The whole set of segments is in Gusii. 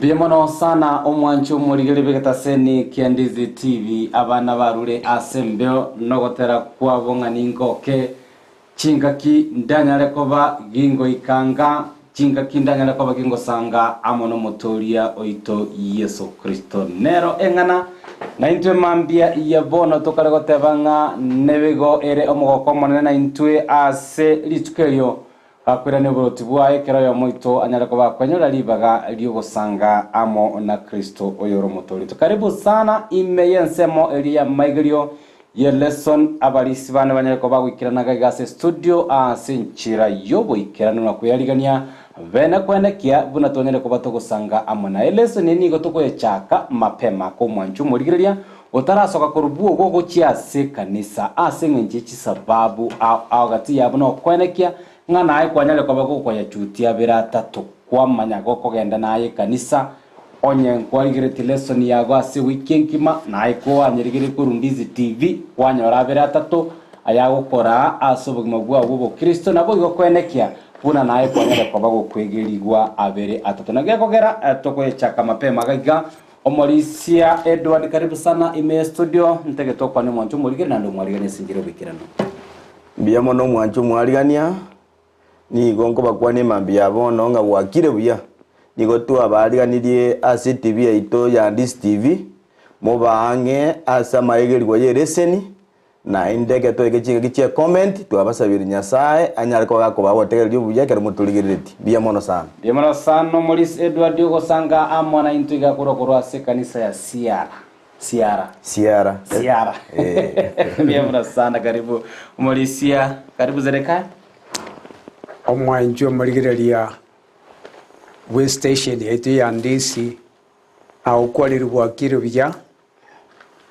Mbuya mono sana omwanchi omorigeri bw'egetaseni kia Ndizi TV abana barure ase embeo nogotera kwabo ng'a ningoke chingaki ndanyare koba gingoika nga chingaki ndanyare koba gingosanga amo nomotoria oito Yeso Kristo nero eng'ana naintwe mambia ya bono tokare goteba ng'a nebigo ere omogoko omonene naintwe ase rituko erio Gakoirania oboroti bwaye, kera oyomo oito anyare koba akwenyorera ribaga ri'ogosanga amo na Kristo oyore Omotoori oito. Karibu sana ime y'ensemo eria y'amaigerio ye lesson, abarisi bane banyare koba bagoikerana gaiga ase estudio ase enchera y'oboikeranu na kweyarigania bene kwenekia buna twanyare koba togosanga amo naye. Lesson eye nigo tokoyechaka mapema komwancha omorigereria otarasoka korwa bwogo gochia ase ekanisa ase engencho ye chisababu ao ao gati yabo nokwenekia ng'a naye kwanyare koba gokoyachutia abere atato kwamanya gokogenda naye ekanisa onye nkwarigeretie lesson yago ase ewiki enkima naye kwanyerigeretie korwa Ndizi TV kwanyora abere atato ayagokoraa ase obogima bwao bw'obokristo naboigo kwenekia buna naye kwanyare koba gokwegerigwa abere atato. Naki gekogera tokoyechaka mapema iga iga Omorisia Edward karibu sana ime ye studio ntagete okwane omwancho omorigeri naende omwariganie ase enchera y'oboikeranu. Mbuya mono omwancho omwarigania, nigo nkobakwania emambia ya bono ng'a bwakire buya. Nigo twabariganirie ase etibi yaito ya Ndisi TV, mobaang'e ase amaegerigwa y'ereseni, Naende ekero twaika chingaki chia comment, twabasabirie Nyasae anyare koba gakobaa obotegereria obuya ekero motorigereretie. Mbuya mono sana. Mbuya mono sana omorisia Edward ogosanga amo naintwe iga korwa korwa ase ekanisa ya Siara. Siara. Siara. Siara. Eh. Mbuya mono sana karibu omorisia. Karibu Zedekiah. Omwanchwa omorigereria bw'estation yaito ya Ndisi, agokwareri bwakire buya.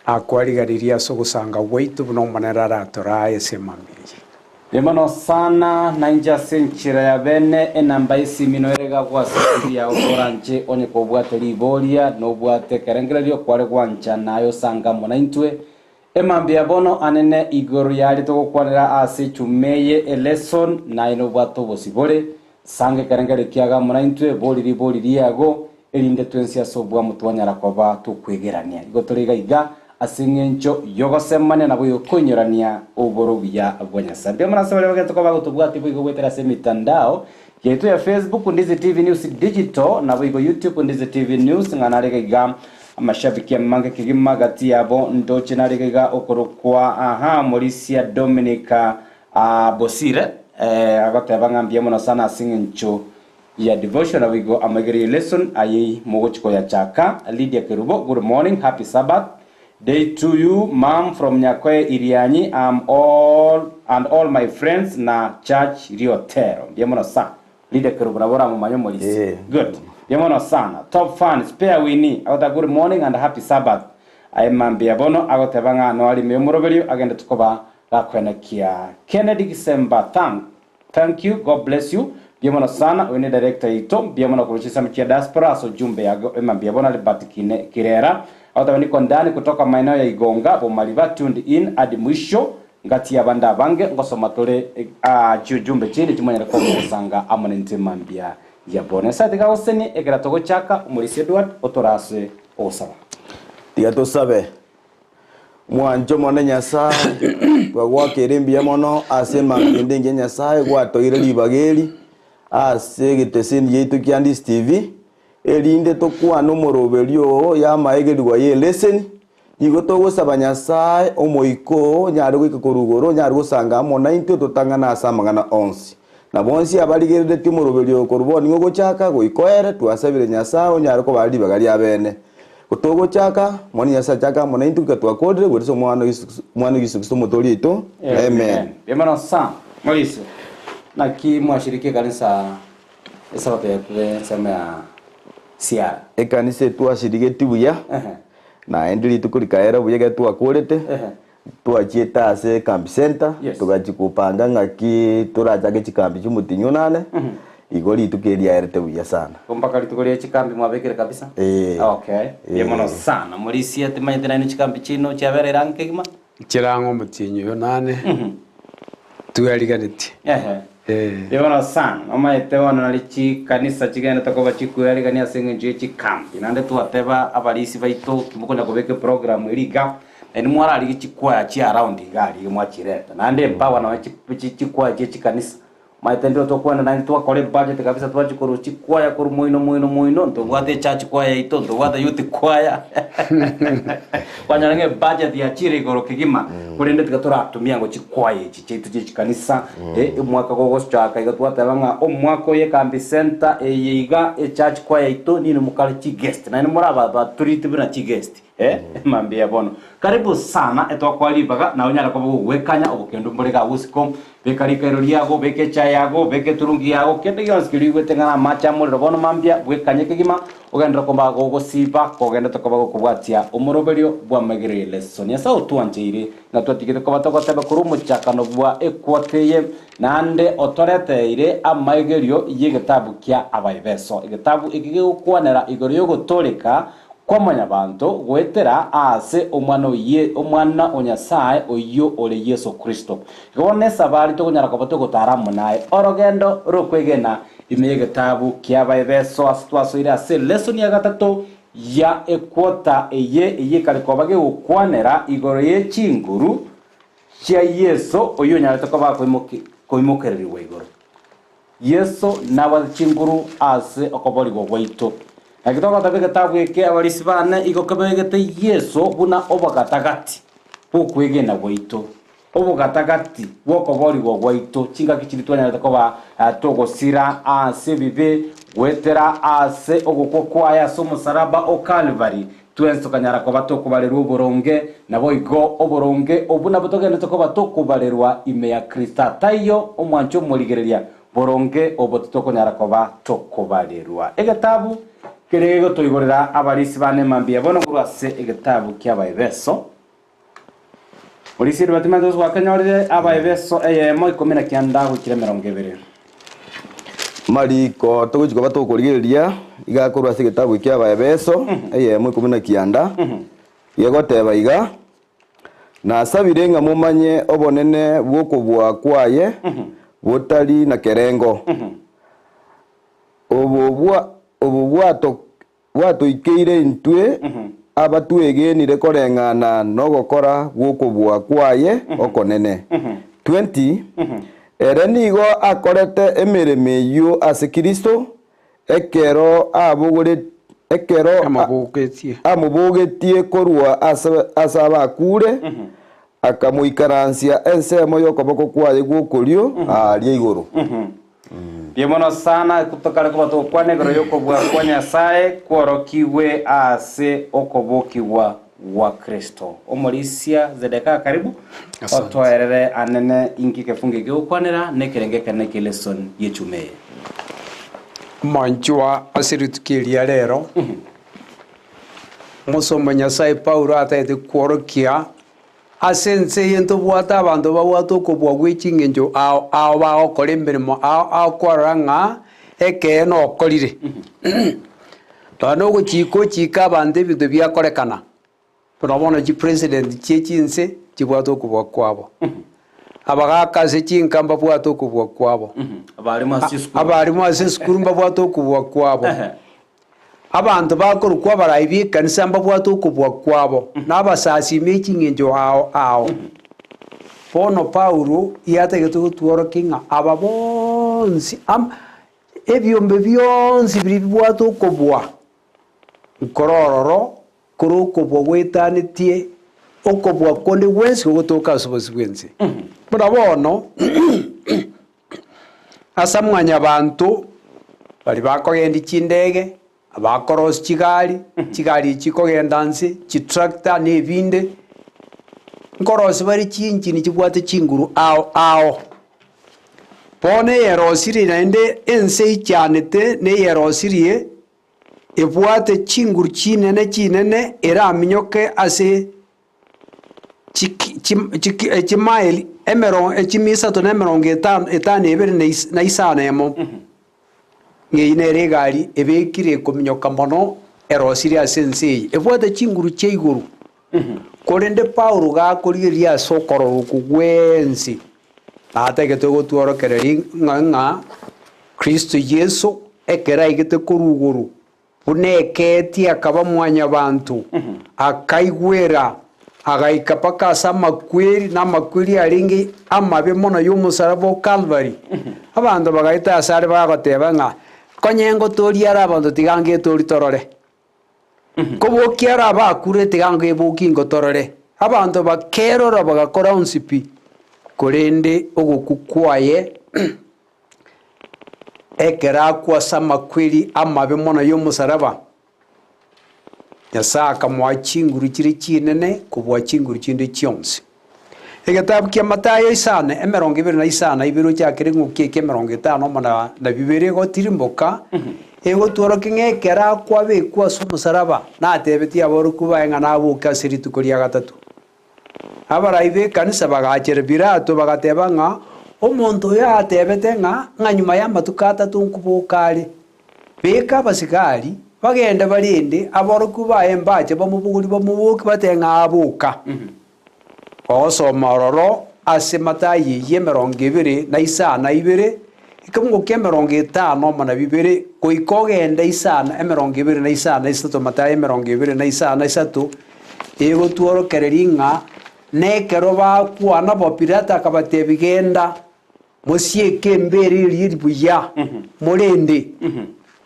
Akwariganirie ase ogosanga gwaito buna Omonene aratorae ase emambia eye. Mbuya mono sana nainche ase enchera ya bene enamba y'esimi noere iga agwo ase TV yago koranche onye kobwate riboria nobwate ekerengererio kware gwancha naye osange amo naintwe emambia ya bono anene igoro yaria togokwanera ase echuma eye elesson naye nobwate obosibore Sanga ekerengererio kiago amo naintwe, bori ribori riago, erinde twensi ase obwamo twanyara koba tokwegerania. Igo tore iga iga ase engencho y'ogosemania na boigo koinyorania oboro obuya bwa Nyasae. Mbuya mono ase baria bagete koba bagotobwatia boigo goetera ase emitandao yaito ya Facebook, Ndizi TV News Digital, naboigo YouTube, Ndizi TV News, ng'a nare iga iga amashabiki amange kegima gati yabo ndoche nare iga iga okorokwa aha Morisia Dominic Bosire agoteba ng'a mbuya mono sana ase eng'encho ya devotion naboigo amaigerio ye lesson ayei mogochi koyachaka. Lydia Kerubo good morning happy Sabbath day to you ma'am from Nyakoe Irianyi am all and all my friends na church Riotero mbuya mono sana Lydia Kerubo nabo oramomanye omorisia Eh. good mbuya mono sana top fan spare Winnie agoteba good morning and happy Sabbath aye mambia bono agoteba ng'a noarime omoroberio agende tokoba Gakwenekia Kennedy Gisemba thank thank you God bless you mbuya mono sana oyo ne director yaito mbuya mono korwa chinsemo chia diaspora ase ujumbe yago ema mbuya bono Albert Kine Kirera agoteba niko ndani kutoka maeneo ya Igonga Bomariba tuned in hadi mwisho ngati y'abande abange ngosoma tore ah chiujumbe chinde chimonyare koba mogosanga amo naintwe mambia ya bono Nyasaye tiga agosesenie ekero togochaka omorisia Edward otorase ogosaba. Tiga tosabe. Mwanche Omonene Nyasae, twagoakera imbuya mono ase emambia ende engiya Nyasae gwatoire ribaga eri ase egeteseni giaito kia Ndisi TV, erinde tokwane omoroberio oo y'amaegerigwa y'eleseni, nigo togosaba Nyasae omoika oo onyare goika korwa igoro onyare gosanga amo naintwe totang'ane ase amang'ana onsi. Na bonsi abarigereretie omoroberio oyo korwa bono nigo ogochaka goika oere, twasabire Nyasae onyare kobaa ribaga riabene. Gotogochaka, Omwana Nyasae achake amo naintwe goika twakorire, goetera ase Omwana o Yesu Omwana o Yesu Kristo Omotoori oito. Amen. Mbuya mono sana. Mauricio, naki mwashiriki ekanisa esabato yaetire ensemo ya Siara? Ekanisa etwashirigetie buya, Ehe. naende rituko rikaera buya ekero twakorete, Ehe. Twachiete ase ekambi center, Yes. togachia kopanga ng'aki torachake chikambi chi'omotienyi onane, igo rituko eri riaerete buya sana. Igo mpaka rituko rie chikambi mwabekire kabisa? Eh. Okay. Mbuya mono Eh. sana. Morisia timanyete nainwe chikambi chiaino chiabereire ang'e kegima? Nchire ang'e omotienyi oyo nane, tweriganetie. Ehe. Eh. Bono sana, omanyete bono nari chikanisa chigenderete koba chikwearigania ase eng'encho ye chikambi. Naende twateba abarisia baito timokonya kobeka eprogram eria iga, naende mwararigie chikwaya chia around iga aria iga mwachireta. Naende empower nonye chi- chi- chikwaya chie chikanisa. Omanyete ndiro tokwana naende twakora ebudget kabisa twachia korwa chikwaya korwa moino moino moino, ntobwate echurch choir yaito, ntobwate youth choir kwanyora ng'a ebudget yachire igoro kegima, korende tiga toratumia ngo chikwaya echi chiaito chia chikanisa, omwaka gogochaka iga twateba ng'a omwaka oyo ekambi center eye iga echurch choir yaito ninwe mokare chiguest, naende more aba batreat buna chiguest. Mambia bono. Karibu sana etwakoa ribaga nawe onyare koba gogwekanya obokendu mbore iga agwo isiko. Beka rikairo riago, beka echae yago, beka eturungi yago, kende gionsi keria oigwete ng'a namache amorero bono mambia, bwekanye kegima, ogenderere koba gogosiba, kogenderete koba gokobwatia omoroberio bw'amaigerero y'eleso. Nyasae otwancheire, ng'a twatigete koba togoteba korwa omochakano bwa ekwota eye, naende otoreteire amaigerio y'egetabu kia Abaefeso. Egetabu eke gegokwanera igoro y'ogotooreka Kw'omonyabanto goetera aase Omwana oye, Omwana o Nyasae, oyio ore Yeso Kristo. Igo bono nesabari tokonyara koba togotara amo naye orogendo rw'okwegena ime y'egetabu ki'Abaefeso ase twasoire ase elesoni ya gatato ya ekwota eye eyio ekare koba gegokwanera igoro ye chinguru chia Yeso oyio onyarete koba koimokererigwa igoro. Yeso nabwate chinguru ase okoborigwa gwaito. Naki togoteba egetabu eke abarisi bane igo kebegete Yeso buna obogatagati bw'okwegena gwaito, obogatagati bw'okoborigwa gwaito, chingaki chiria twanyarete koba togosira ase ebibe goetera ase ogokwa kwaye ase omosaraba o Kalvari, twensi tokanyara koba tokobarerwa oboronge, naboigo oboronge obwo nabwo togenderete koba tokobarerwa ime ya Kristo. Taiyo omwancho omorigereria boronge obo titokonyara koba tokobarerwa. Egetabu keria gegotoigorera abarisi bane mambia bono korwa ase egetabu ki'Abaefeso. Morisia Ribatimete gose gwakenyorire Abaefeso eyemo 19 goikera 20. Mariko togochia koba tokorigereria iga korwa ase egetabu kia Abaefeso eyemo 19, gegoteba iga, Nasabire ng'a momanye obonene bw'okobua kwaye botari na kerengo, obo bwatoikeire intwe abatwegenire koreng'ana nogokora gw'okobua kwaye okonene. 20 Ere nigo akorete emeremo eyio ase Kristo, ekero abogore ekero Amobogetie. amobogetie korwa ase ase abakure, akamoikaransia ensemo y'okoboko kwaye gw'okorio aaria igoro. Mbuya mono sana tokare koba togokwana igoro y'okobua kwa Nyasae kworokigwe ase okobokigwa gwa Kristo. Omorisia Zedekia karibu Asante. otoerere anene inki ekefungo eke gegokwanera na ekerengo ekenene kia lesson y'echuma eye. Omonchwa ase rituko eria rero, omosomba Nyasae Paulo atagete kworokia ase ense eye ntobwate abanto babwate okobua gwe ching'encho ao ao bagokora emeremo ao ao kwarora ng'a ekeene okorire. Nonya na ogochika ochike abanto ebinto biakorekana, Buna bono chipresident chie chinse chibwate okobua kwabo, abagaka ase chinka mbabwate okobua kwabo, Abarimu ase chisukuru. abarimu ase esukuru mbabwate okobua kwabo, abanto bakorokwa abarai b'ekanisa mbabwate okobua kwabo, na abasasimi eching'encho ao ao. Bono Paulo yatagete gotworokia ng'a aba bonsi am ebiombe bionsi biria bibwate okobua, nkore ororo Korwa okobua goetanetie okobua konde gwensi gogotoka ase obosio bw'ense. Buna bono, ase mwanyabanto baria bakogendia chindege, abakorosia chigari, chigari echi chikogenda nse, chitractor na ebinde, nkorosia bare chiinchini chibwate chinguru ao ao. Bono eyerosirie naende ense eichanete na eyerosirie. Ebwate chinguru chinene chinene eraminyoke ase chimaeli chimisato na emerongo etano etano ebere na isano emo. Ng'a eyio nere egari ebekire ekominyoka mono erosirie ase ense eye. Ebwate chinguru chia igoro. Korende Paulo gakorigereria ase okorora okwo gwensi. Natagete gotworokereria ng'a ng'a Kristo Yeso ekero aigete korwa igoro, buna ekeetie akaba mwanyabanto, akaigwera, agaika mpaka ase amakweri, na amakweri arenge amabe mono y'omosaraba o Kalvari. Abanto bagaeta asare bagoteba ng'a, Konye ngotoria are abanto tiga ngetorie torore. Kobokia are abakure tiga ngebokie ngotorore. Abanto bakerora bagakora onsi pi, korende ogokwa kwaye Ekero akwa ase amakweri amabe mono y'omosaraba, Nyasae akamoa chinguru chire chinene kobua chinguru chinde chionsi. Egetabu kia Mathayo isano emerongo ebere na isano na ibere ochakere ng'oki eke emerongo etano amo na na bibere egotirimboka, egotworokia ng'a ekero akwa abekwe ase omosaraba, natebetie aborokigwa baye ng'a naboke ase rituko ria gatato. Abarai b'ekanisa bagachera Pilato, bagateba ng'a omonto oyo atebete ng'a ng'a nyuma y'amatuko atato nkoboka are. Beka abasigari bagende barende aborokigwa baye mbache bamobogorie bamobokie batebe ng'a aboka. Ogosoma ororo ase Mathayo eyio emerongo ebere na isano na ibere, ekemungo ki'emerongo etano amo na bibere, goika ogende isano emerongo ebere na isano na isato Mathayo emerongo ebere na isano na isato, Egotworokereria ng'a nekero bakwana bo Pilato akabatebia, Genda, mosieke embera eria eri buya, morende.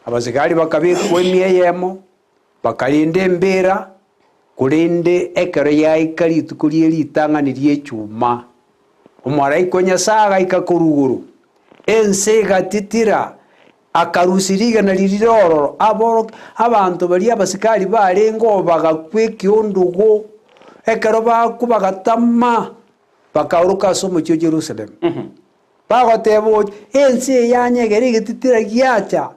Abasigari bakabekwa emia eyemo, bakarenda embera, korende ekero yaika rituko rie ritang'ani ri'echuma, omwaraika o Nyasae agaika korwa igoro, ense egatitira, Akarusia rigena riria rire ororo, aborokia abanto baria abasikari barenge oo bagakwa ekiondogo, ekero bakwa bagatama, bakaoroka ase omochie o Jerusalemu. Bagoteba ochi, ense eye yanyegera egetitira giacha,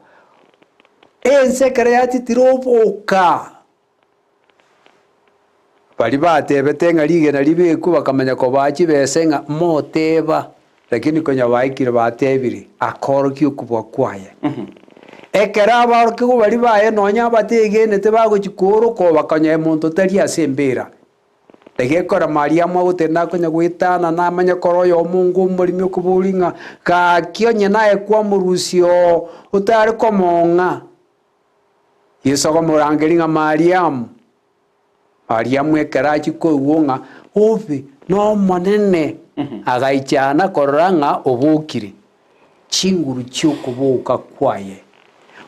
ense ekero yatitire oboka. Baria batebete ng'a rigena ribekwe bakamanya kobaa chibesa ng'a moteba, lakini konya baikire batebire akaorokia okobua kwaye. Ekero abaorokigwa baria baye nonya abategenete bagochia kooroka oo bakanyoa omonto tari ase embera. Egekora Mariamu agotenda akonya goetana namanye kora oyomo onga omoremi okoboria ng'a gaki onye naye kwamorusia oo otare komong'a. Yeso akamorangeria ng'a Mariamu, Mariamu ekero achia koigwa ng'a obe n'Omonene, agaichana korora ng'a obokire chinguru chi'okoboka kwaye.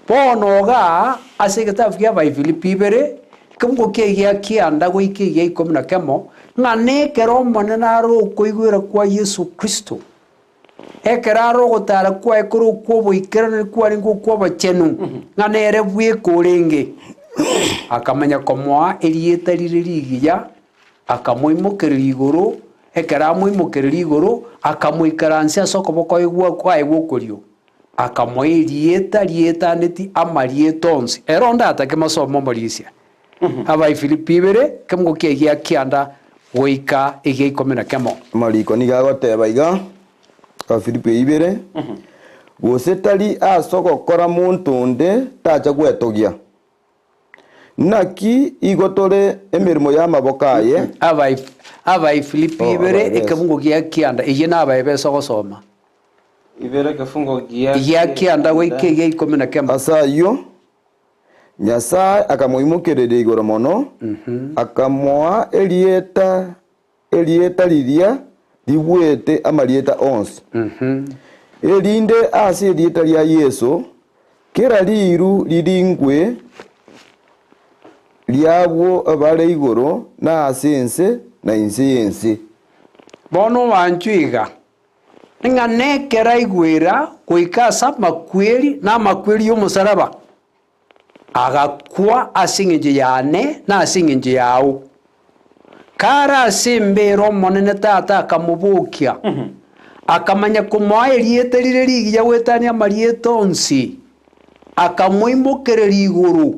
Bono igaa ase egetabu kia Abaifilipi ibere, ekebugo kia egia kianda goika egia ikomi na kemo, ng'a nekero Omonene are okoigwera kwa Yeso Kristo, Ekero are ogotara kwaye kore okw'oboikeranu kwarenge okw'obochenu, ng'a nere bweka orenge, akamanya komoa erieta rire rigiya, akamoimokereria igoro, ekero amoimokereria igoro, akamoikaransia ase okoboko kwaye gw'okorio, akamoa erieta rietaneti amarieta onsi. Ere onde atake masomo omorisia. Abaifilipi ibere, ekemungo kia egia kianda goika egia ikomi na kemo. Amariko nigo agoteba iga, Abafilipi ibere, Gose tari ase ogokora monto onde tacha gwetogia. Naki igo tore emeremo y'amaboko aye. Abaifilipi Oh, ibere, Abaefeso. ekebungo gia kianda, eyio n'Abaefeso ogosoma. Ibere ekefungo gia Egia kianda goika egia ikomi na kemo. Ase ayio, Nyasae akamoimokereria igoro mono, akamoa erieta, erieta riria ribuete amarieta onsi, erinde ase erieta ria Yeso kera riiru riringwe ri'abwo bare igoro na ase ense na inse y'ense. Bono obanchwe iga, ng'a nekero aigwera goika ase amakweri na amakweri y'omosaraba, agakwa ase engencho yane na ase engencho yao. Kare ase embeera Omonene Tata akamobokia, akamanya komoa erieta rire rigiya goetania amarieta onsi, akamoimokereria igoro,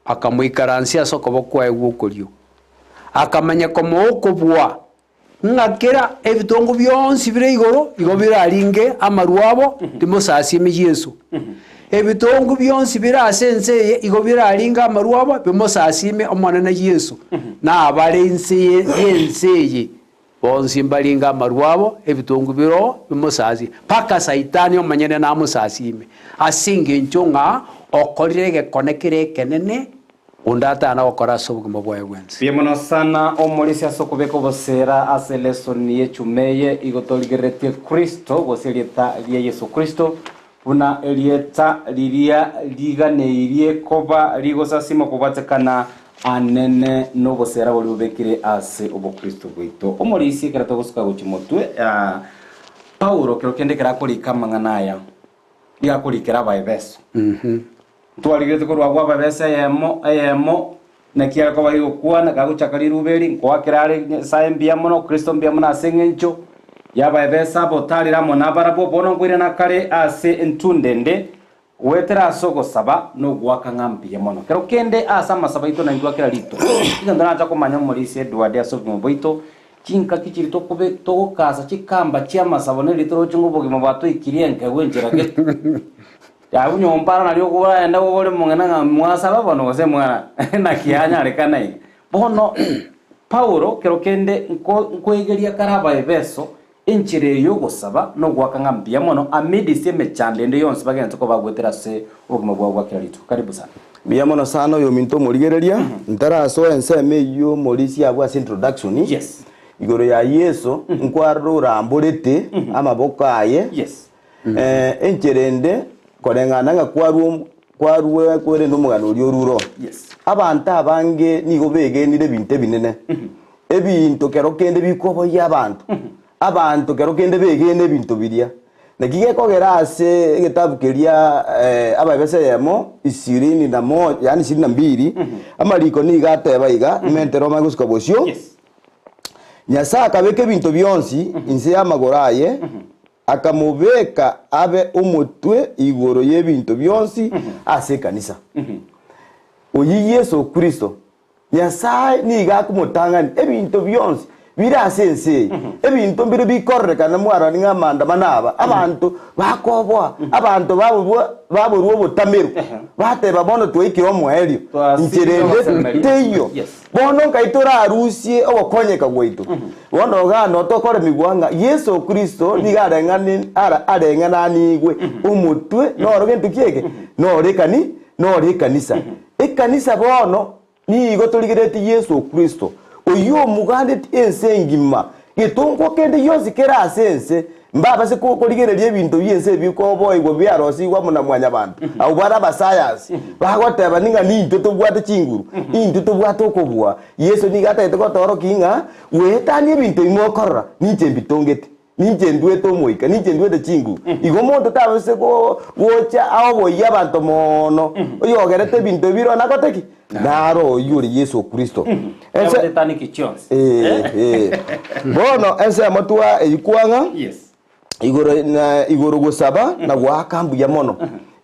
akamoikaransia ase okoboko kwaye gw'okorio, akamanya komoa okobua Ng'a kera ebitongo bionsi bire igoro igo biraringe amarwa abo, bimosasiime Yeso. Ebitongo bionsi bire ase ense eye igo biraringe amarwa abo, bimosasiime Omonene Yeso. Na abare inse y'ense eye. Bonsi mbaringe amarwa abo, ebitongu biroo bimosasie, mpaka Saitani omonyene namosasime, ase engencho ng'a okorire egekone kere ekenene onde atana gokora ase obogima bwaye bwensi. Mbuya mono sana omorisia ase okobeka obosera ase elesoni y'echuma eye igo torigereretie Kristo gose erieta ria Yeso Kristo buna erieta riria riganeirie koba rigosasimwa kobwatekana anene nobosera boria bobekire ase obokristo bwaito. Omorisia ekero togosuka gochia motwe, Paulo kero kende ekero akorika amang'ana aya, nigo akorikera Abaefeso. Ntwarigerete korwa abwo Abaefeso eyemo eyemo, naki are koba rigokwana, kagochaka riruba eri, nkoakera are Nyasae mbuya mono, Kristo mbuya mono ase eng'encho y'Abaefeso aba otarire amo nabarabwo, bono nkoirana kare ase entunda ende, goetera ase ogosaba na ogoaka ng'a mbuya mono. Kero kende ase amasabo aito naintwe a kera rituko, egento nacha komanya omorisia Edward ase obogima bwaito, chinkaki chiria tokobe togokasa chikamba chi'amasabo na erio toroche ng'a obogima bwatoikirie enkegwa enchera gete. Abwo nyomba aro nario okoraende obore omong'ina ng'a mwasaba bono gose mwa naki yanyarekana iga. Bono Paulo kero kende nko nkoegeria kare Abaefeso enchera eye y'ogosaba na ogoaka ng'a mbuya mono amidst emechando ende yonsi bagenderete koba bagwetera ase obogima bwabo bwa kera rituko. Karibu sana. Mbuya mono sana oyominto omorigereria, ntarasoa ensemo eyio omorisia abwo ase introduction, Yes. igoro ya Yeso, nkwarora oramborete amaboko aye, Yes. Enchera ende, koreng'ana ng'a kwarua kwarua kwerende omogano oria orure oo. Yes. Abanto abange nigo begenire ebinto ebinene, ebinto kero kende bikoboyia abanto, abanto kero kende begene ebinto biria. Naki gekogera ase egetabu keria Abaefeso eyemo ishirini na moja yaani ishirini na mbili, amariko nigo ateba iga, nimentere omanye gosuka bosio, Yes. Nyasae akabeka ebinto bionsi inse y'amagoro aye, akamobeka abe omotwe igoro y'ebinto bionsi ase ekanisa, oyio Yeso Kristo. Nyasae nigo akomotang'ani ebinto bionsi bire ase ense eye. Ebinto mbire bikororekana mwarora ng'a amaandamano aba, abanto bakoboa, abanto baborwa baborwa obotamero, bateba bono twaikire omoerio, Twasirire inchera ende ogosemeria. teiyo. Yes. Bono nkai torarusie ogokonyeka gwaito? Bono iga notokoremigwa ng'a Yeso Kristo nigo areng'ani ara areng'ananigwe omotwe noro gento ki eke? Noro ekani noro ekanisa. Ekanisa bono nigo torigereretie Yeso Kristo, oyio omogandeti ense engima, getongwa kende gionsi kere ase ense, Mbabase korigereria ebinto bi'ense ebikoboigwa biarosigwe amo na Mwanyabanto, abwo bare abasayansi, bagoteba ng'a nintwe tobwate chinguru, intwe tobwate okobua. Yeso nigo atagete gotoorokia ng'a goetania ebinto ebi mokorora, ninche mbitongete, ninche nduete omoika, ninche nduete chinguru. Igo monto tabase gocha aoboyie abanto mono, oyogerete ebinto ebi bire nagote ki? Naro oyio ore Yeso Kristo. Ense Yabatetaniki chionsi. Eh, eh. Bono ensemo twa eyikwang'a Yes. igoro na igoro gosaba na goaka mbuya mono.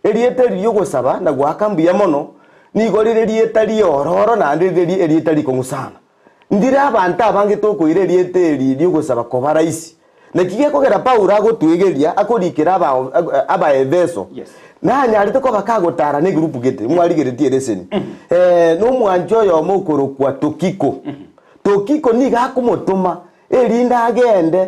Erieta eri ri'ogosaba na goaka mbuya mono nigo rire rieta riororo naende rire ri- erieta rikong'u sana. Ndire abanto abange tokoira erieta eri ri'ogosaba koba rahisi. Naki gekogera Paulo agotwegeria akorikera aba Abaefeso, Yes. nanyarete koba kagotara negerupu gete, mwarigeretie ereseni. Eh, nomwanchi oyomo okorokwa Tukiko. Tukiko nigo akomotoma erinde agende,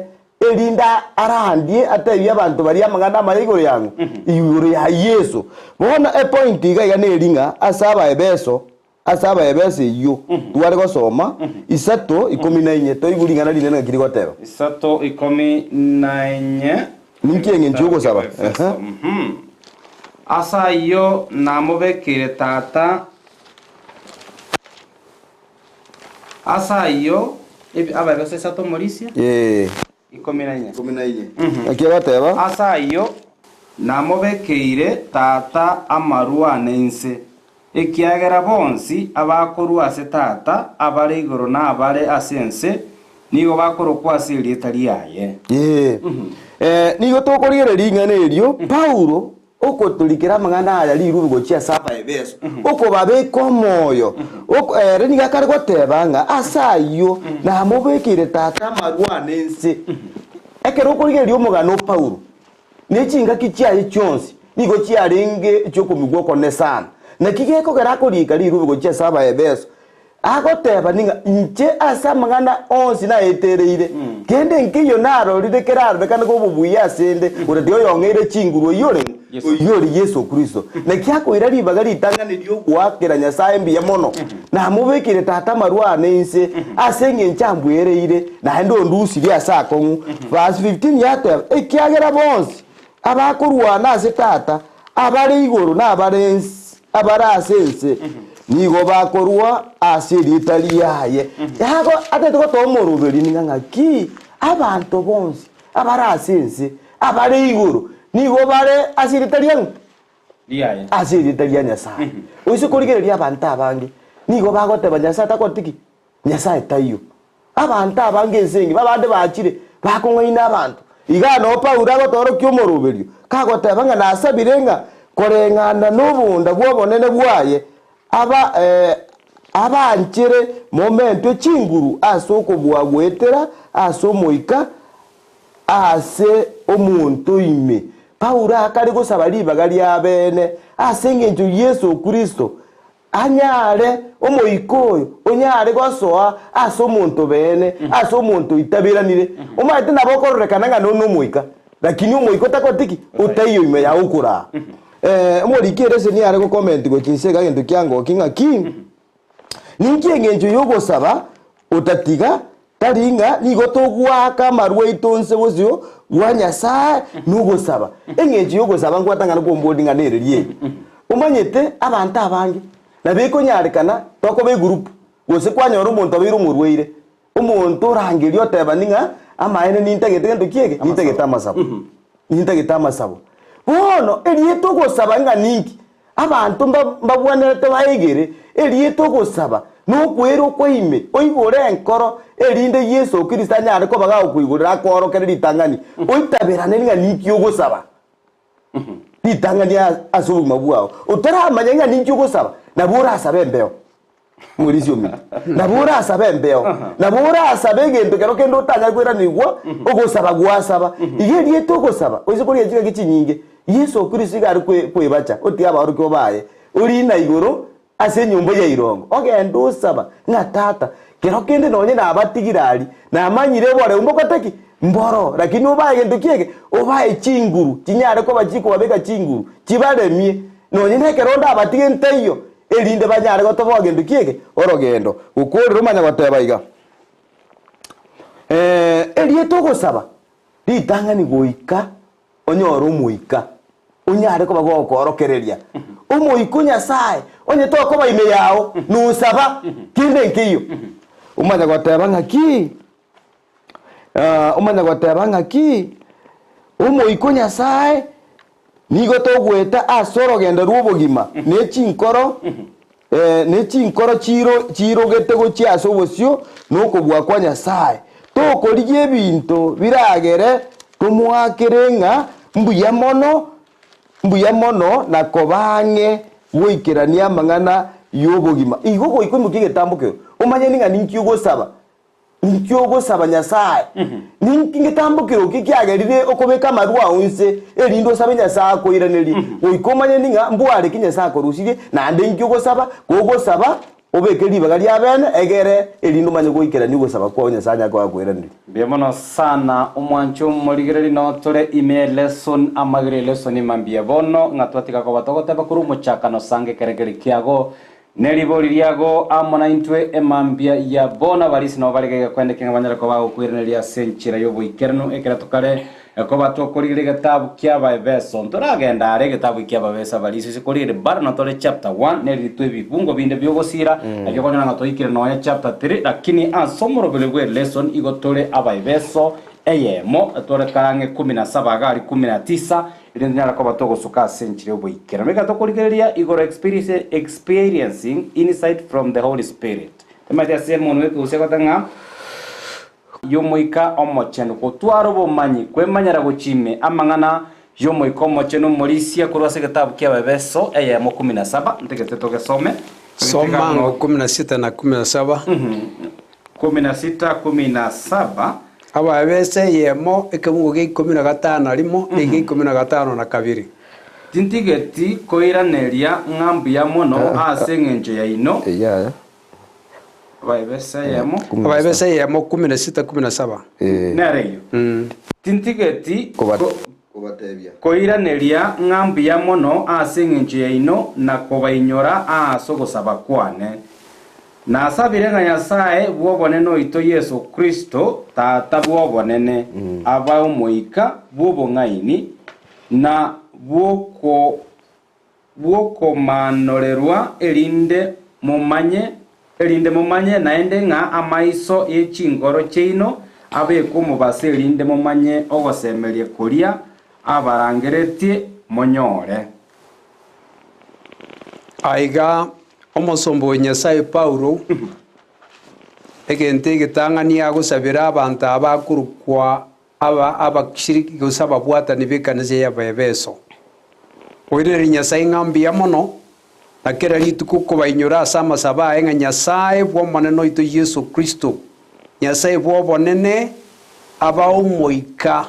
erinde arandie atebie abanto baria amang'ana amaya igoro yang'o? Igoro ya Yeso. Bono epoint iga iga neri ng'a ase Abaefeso, Ase Abaefeso eyio tware gosoma, isato ikomi na inye, toigwe ring'ana rinene ng'aki rigoteba. Isato ikomi na inye. Ninki engencho y'ogosaba? Efeso. Mhm. Ase ayio namobekeire Tata, ase ayio, ebi- Abaefeso isato omorisia. Ee. Ikomi na inye. Ikomi na inye. Naki egoteba? Ase ayio namobekeire Tata amarwa ane inse, ekiagera bonsi abakorua ase Tata, abare igoro na abare ase ense, nigo bakorokwa ase erieta riaye. Ee. Eh, nigo tokorigereria ring'ana erio, Paulo Okotorikera amang'ana aya rirubi gochia ase Abaefeso, okobabeka omoyo. Oko, ere nigo akare goteba ng'a ase ayio namobekeire Tata amarwa ane inse. Ekero okorigereria omogano o Paulo, ne chingaki chiaye chionsi nigo chiarenge echi'okomigwa okone sana. Naki gekogera akorika rirubi gochia ase Abaefeso? Agoteba ning'a inche ase amang'ana onsi naetereire, kende nkeiyo narorire kerarorekane koba ase 'nde, gotatiga oyong'eire chinguru oyio ore ng'o? Oyio ore Yeso Kristo. Naki akoira ribaga ritang'ani ri'ogoakera Nyasae mbuya mono, namobekeire Tata amarwa aane inse, ase engencho ambwereire, naende ondusirie ase akong'u. Verse 15 yateba, Ekiagera bonsi abakorwana ase Tata, abare igoro na abare abare ase ense, nigo bakorua ase erieta riaye. Yago atete gotoa omoroberi ning'a ng'aki abanto bonsi abare ase ense, abare igoro, nigo bare ase erieta ria ng'o? Riaye. Ase erieta ria Nyasae. Oise korigereria abanto abange, nigo bagoteba Nyasae takoreti ki? Nyasae taiyo. Abanto abange ense engima abande bachire bakong'aina abanto. Igaa noo Paulo agotoorokia omoroberio, kagoteba ng'a nasabire ng'a koreng'ana nobonda bw'obonene bwaye aba abanchere momentwe chinguru ase okobua goetera ase Omoika ase omonto ime. Paulo akare gosaba ribaga riabeene ase engencho Yeso Kristo Anyare omoika oyo onyare gosoa ase omonto beene, ase omonto oitaberanire. Omanyete nabo okororekana ng'a nonye nomoika, lakini omoika otakoreti ki? Otaiyo ime yao okoraa. Omoriki ere ase niare gocomment gochia inse iga egento kiangokia ng'aki, ninki eng'encho yogosaba otatiga Tari ng'a nigo togoaka amarwa aito inse bosio bwa Nyasae nogosaba. Eng'encho y'ogosaba nkwatang'ana kw'ombori ng'a nereri eye. Omanyete abanto abange nabo ekonyarekana tokoba egurupu gose kwanyora omonto obeire omorwaire, omonto orangeria otebani ng'a amaene nintagete gento ki eke? Nintagete amasabo. Nintagete amasabo. Bono erieta ogosaba ng'a ninki? Abanto mbabwenerete baegere erieta ogosaba na okweira kwa ime, oigore enkoro, erinde Yeso Kristo anyare koba gagokoigorera akoorokere ritang'ani, oitaberane ng'a ninki ogosaba ritang'ani ase obogima bwao. Otaramanya ng'a ninki ogosaba, nabo orasabe embeo. Morisia omino. Nabo orasabe embeo, nabo orasabe egento kero kende otanyare koiranigwa, ogosaba gwasaba. Iga erieta ogosaba, oise koria chingaki chinyinge, Yeso Kristo iga are kwebacha, otiga abaorokigwa baye, orina igoro ase enyomba ya irongo, ogende osaba ng'a Tata, kero kende nonye nabatigire aria, namanyire oboreu mbokote ki? Mboro. Lakini obae gento ki eke? Obae chinguru, chinyare koba chikobabeka chinguru, chibaremie, nonye nekero ndabatige ntaiyo, erinde banyare gotoboa gento ki eke? Orogendo. Gokorera omanye goteba iga, Erieta ogosaba ritang'ani goika onyore Omoika, onyare koba gokoorokereria. Omoika o Nyasae onye tokoba ime yao, nosaba kende nkeiyo. Omanye goteba ng'aki? Omanye goteba ng'aki? Omoika o Nyasae Nigo togoeta ase orogendo rw'obogima ne chinkoro, ne chinkoro chiirogete gochia ase obosio nokobua kwa Nyasae. Tokorigia ebinto biragere tomoakere ng'a mbuya mono, mbuya mono na koba ang'e goikerania amang'ana y'obogima. Igo goika oimokie egetambo kero, omanye ng'a ninki ogosaba. Ninki ogosaba Nyasae? Ninki ngetambokero ki kiagerire okobeka amarwa ao inse, erinde osabe Nyasae akoiranerie? Goika omanye ning'a mbware ki Nyasae akorusirie, naende inki ogosaba? Kogosaba, obeke ribaga ria bene, egere erinde omanye goikerania ogosaba kwao Nyasae anyare koba akoiraneria. Mbuya mono sana omwancho omorigereri no tore ime ye lesson amagere ye lesson ima mbuya bono ng'a twatiga koba togoteba korwa omochakano sanga ekeregeri kiago Ne ribori riago amo naintwe emambia ya bono abarisi nabo bare gaiga kwendeka ng'a banyare koba bagokoiraneria ase enchera y'oboikeranu ekero tokare koba tokorigereria egetabu ki'Abaefeso. Ntoragenda are egetabu ki'Abaefeso abarisi ase korigereria bado notore chapter 1 neriritwe ebibungo binde bi'ogosira naki okonyora ng'a twaikire nonya chapter 3 lakini ase omoroberio bw'elesson igo tore Abaefeso eyemo tore kare ang'e kumi na saba iga aria kumi na tisa Erinde tonyare koba togosuka ase enchera y'oboikeranu, ekero tokorigereria igoro experiencing insight from the Holy Spirit. Tomaete ase omonwa ekegusii egoteba ng'a y'Omoika Omochenu, gotwara obomanyi, kwemanyera gochia ime amang'ana y'Omoika Omochenu omorisia korwa ase egetabu ki'Abaefeso eyemo kumi na saba, ntagete togesome. Soma ngo kumi na sita na kumi na saba. Kumi na sita, kumi na saba. Abaefeso eyemo, ekebungo gia ikomi na gatano na rimo, na egia ikomi na gatano na kabere. Tintigeti koiraneria ng'a mbuya mono ase engencho yaino. Yaya. Abaefeso eyemo. Abaefeso eyemo, kumi na sita, kumi na saba. Nere eyio. Tintigeti Kobatebia. koiraneria ng'a mbuya mono ase engencho yaino na kobainyora ase ogosaba kwane. Nasabire ng'a Nyasae bw'obonene oito Yeso Kristo, Tata bw'obonene, abae omoika bw'obong'aini na bw'oko bw'okomaanorerwa, erinde momanye, erinde momanye naende ng'a amaiso ye chinkoro chiaino abekwe omobaso, erinde momanye ogosemeria koria abarangeretie monyore. Aiga omosomba o Nyasae Paulo, egento egetang'ani agosabera abanto aba akorokwa aba abashiriki gose ababwatani b'ekanisa y'Abaefeso. Oiranerie Nyasae ng'a mbuya mono, na kera rituko kobainyora ase amasabo aye ng'a Nyasae bw'Omonene oito Yeso Kristo, Nyasae bw'obonene, abae omoika,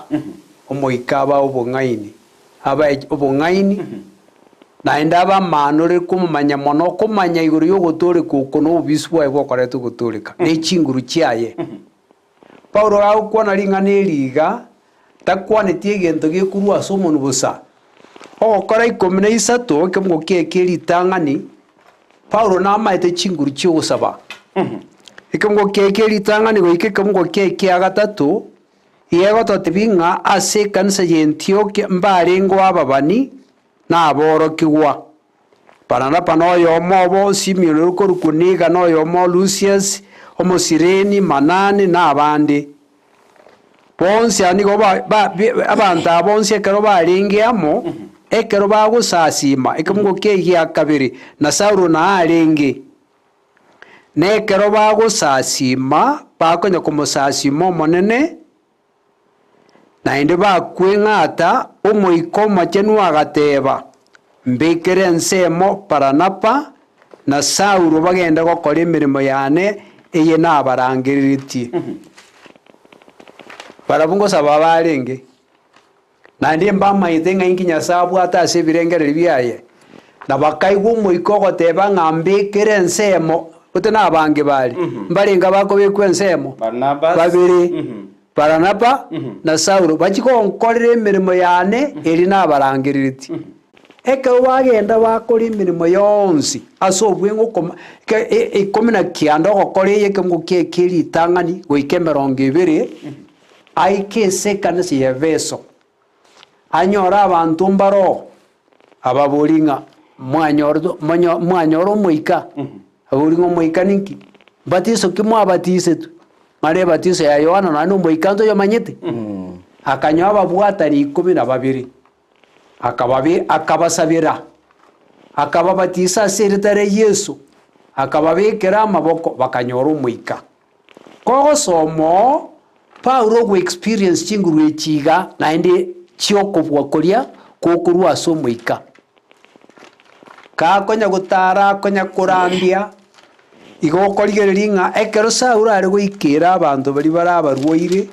omoika abae obong'aini, abae obong'aini, naende abe amaanore komomanya mono, komanya igoro y'ogotooreka oko na obobisi bwaye bw'okoreta ogotooreka, ne chinguru chiaye. Paulo gagokwana ring'ana eri iga, takwaneti egento gekorwa ase omonwa bosa. Ogokora ikomi na isato ekemogo kiaye kie ritang'ani, Paulo namaete chinguru chi'ogosaba. Ekemogo kiaye kie ritang'ani goika ekemogo kiaye kia gatato, iga egototebia ng'a ase ekanisa y'Entiokia mbarengeo ababani na aborokigwa. Baranaba noyomo obo, Simioni oria okorokwa Niga noyomo, Lusiasi Omosireni, Manani, na abande. Bonsi aba nigo abanto aba bonsi ekero barenge amo, ekero bagosasiima ekemungo kiaye gia kabere, na Saulo nao arenge. Na ekero bagosasiima, bakonya komosasiima Omonene, Naende bakweng'ata, Omoika Omochenu agateba, Mbekere ensemo Baranaba na Saulo bagende gokora emeremo yane eye nabarangereretie. Barabwo ngosaba barenge, naende mbamaete ng'a inki Nyasae abwate ase ebirengererio biaye, na bakaigwa Omoika ogoteba ng'a mbekere ensemo, gose nabange bare, mbarenge abakobekwa ensemo? Barnabas. Babere. Baranaba na Saulo bachie gonkorera emeremo yane eria nabarangereretie. Ekero bagenda bakora emeremo yonsi ase obweng'e okoma ke ikomi na kianda ogokora eye ekeungo kiaye kie ritang'ani goika emerongo ebere, aike ase ekanisa ya Efeso, anyore abanto mbaroo, ababorie ng'a mwanyorete monyo mwanyora omoika? Ababorie ng'a omoika ninki? Mbatiso ki mwabatisetwe? Mara ebatiso ya Yohana nonya nomoika ntoyomanyete? Akanyoa ababwatani ikomi na babere, akababe akabasabera, akababatisa ase erieta ria Yeso, akababekera amaboko, bakanyora Omoika. Kogosoma oo, Paulo ogo experience chinguru echi iga naende chi'okobua koria gokorwa ase Omoika. Gakonya gotara akonya korandia, Igo okorigereria ng'a ekero Saulo are goikera abanto baria bare abarwaire,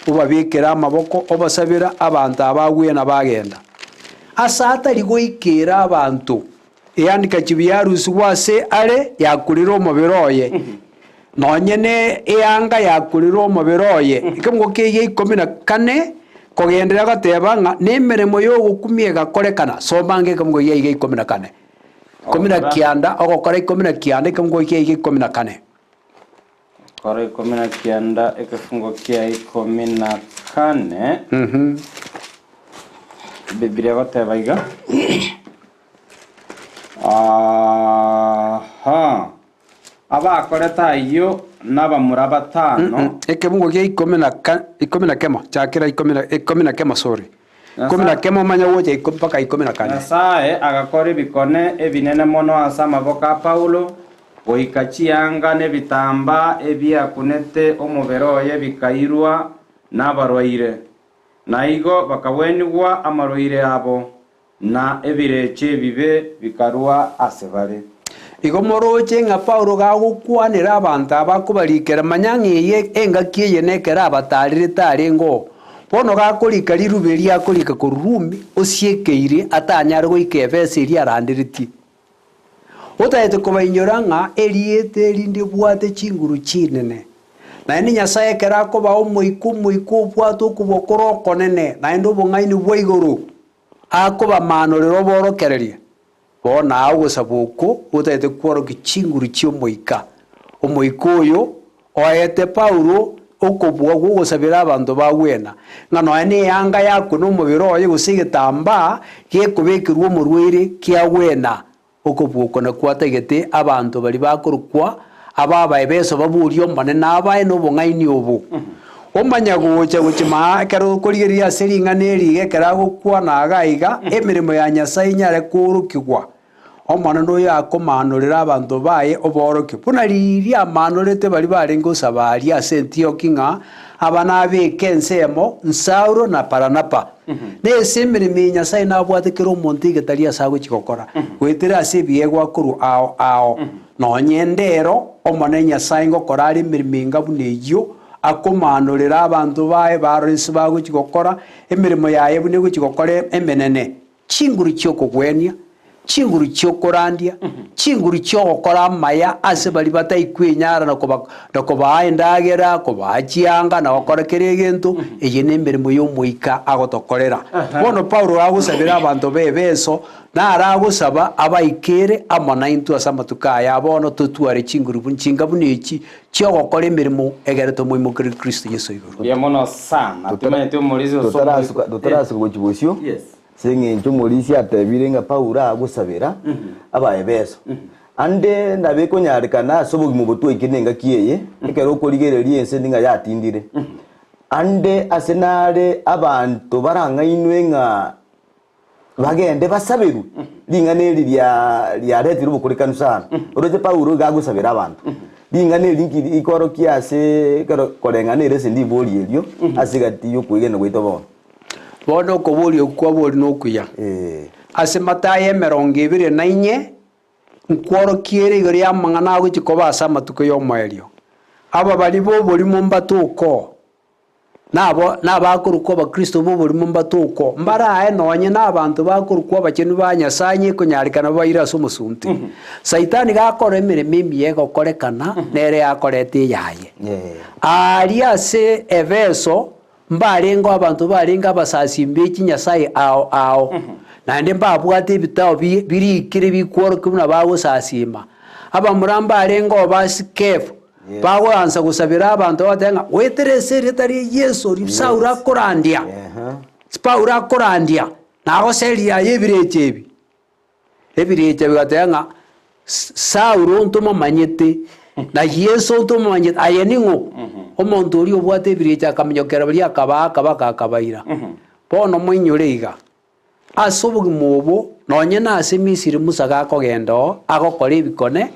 obabekera amaboko, obasabera abanto aba agwena bagenda. Ase atari goikera abanto, ehandkerchief yarusigwe ase are yakurire omobere oye, nonye ne eanga yakurire omobere oye. Ekemungo kiaye ikomi na kane kogenderera goteba ng'a nemeremo y'ogokumia egakorekana, soma ange ekemungo kiaye ikomi na kane. Ikomi na kianda, ogokora ikomi na kianda, ekefungo kiaye gia ikomi na kane. Gokora ikomi na kianda, ekefungo kia ikomi na kane. Biblia egoteba iga. Aha. Abakorete ayio nabamura batano. Ekemungo gia ikomi na ka, ikomi na kemo, chakera ikomi na, ikomi na kemo, sorry. Ikomi na kemo omanye gocha iko, mpaka ikomi na kane. Nyasae agakora ebikone ebinene mono ase amaboko a Paulo, goika chianga nebitambaa ebiakunete omobere oye bikairwa nabarwaire, na igo bakagwenigwa amarwaire abo. Na ebirecha ebibe bikarua ase bare. Igo moroche ng'a Paulo gagokwanera abanto aba akobarikera, manya ng'a eye engaki eye nekero abataarerete arenge oo. Bono gakorika riruba erio akorika korwa Rumi, osiekeire atanyare goika Efeso eria aranderetie. Otagete kobainyora ng'a erieta eri ndibwate chinguru chinene. Naende Nyasae ekero akobaa omoika omoika obwate okobua kore okonene, naende obong'aini bwa igoro, akobamaanorera oborokereria. Bono aa ogosaba okwo gotagete kworokia chinguru chi'Omoika. Omoika oyo oete Paulo okobua gw'ogosabera abanto bagwena, ng'a nonya neanga yakwe nomobere oye gose egetambaa gekobekerwa omorwaire kiagwena. Okobua oko nakwo atagete abanto baria bakorokwa ab'Abaefeso baborie Omonene abae nobong'aini obo. Omanya gocha gochia maa ekero okorigereria ase ring'ana eri iga ekero agokwana iga iga, emeremo ya Nyasae inyare koorokigwa. Omonene oyo akomaanorera abanto baye oboorokio, buna riria amaanorete baria barenge gosaba aria ase Antioki ng'a aba nabeke ensemo Saulo na Baranaba. Nese emeremo eye Nyasae nabwate kera omonto egetari ase agochia gokora, goetera ase ebiegwa korwa ao ao. Nonye ndero, Omonene Nyasae ngokora are emeremo enga buna eyio, akomaanorera abanto baye barore inse bagochia gokora emeremo yaye buna egochia gokora emenene, chinguru chi'okogwenia, chinguru chi'okorandia, chinguru chi'ogokora amaya ase baria bataikwenyara na koba na kobaa endagera, kobaa chianga, na gokora kera egento, eye nemeremo y'Omoika agotokorera. Bono Paulo agosabera abanto b'Efeso, Naro agosaba abaikere amo naintwe ase amatuko aya a bono totware chinguru chinga buna echi chi'ogokora emeremo egere tomoimokerere Kristo Yeso igoro. Mbuya mono sana. Timanyeti omorisia ose Totarasuka totarasuka gochia bosio, Yes. ase eng'encho omorisia atebire ng'a Paulo agosabera Abaefeso. Ande nabo ekonyarekana ase obogima obo twaikire nengaki eye, ekero okorigereria ense ng'a yatindire. Ande ase nare abanto barang'ainwe ng'a bagende basaberwe, ring'ana eri ria riaretire obokorekanu sana. Oroche Paulo iga agosabera abanto, ring'ana eri nki rikorokia ase ekero koreng'ana ere ase ribori erio ase egati y'okwegena gwaito bono. Bono okoboria okwo kwabori nokuya. Eh. Ase Matayo emerongo ebere na inye, nkworokie ere igoro y'amang'ana agochia koba ase amatuko y'omoerio. Aba baria b'oborimo mbatoke oo, Nabo nabakorokwa Abakristo b'oborimo mbatokwo, mbarae nonye nabanto bakorokwa abachenu ba Nyasae nyekonyarekana babaire ase omosunte. Saitani gakora emeremo emiya egokorekana, nere yakorete eyaye. Aaria ase Efeso mbarengeo abanto barenge abasasimi be chinyasae ao ao, naende mbabwate ebitao bi birikire bikworokia buna bagosasima. Abamura mbarengeo ba Sikefa, Bagoansa gosabera abanto bagateba ng'a goetera ase erieta ria Yeso riria Saulo akorandia, Paulo akorandia, nagoseria aye ebirecha ebi. Ebirecha bigateba ng'a Saulo ntomomanyete, na Yeso ntomomanyete, aye ning'o? Omonto oria obwate ebirecha akaminyokera baria akabaaka baka akabaira. Bono moinyore iga, Ase obogima obo, nonye nase Misiri Musa gakogenda oo, agokora ebikone,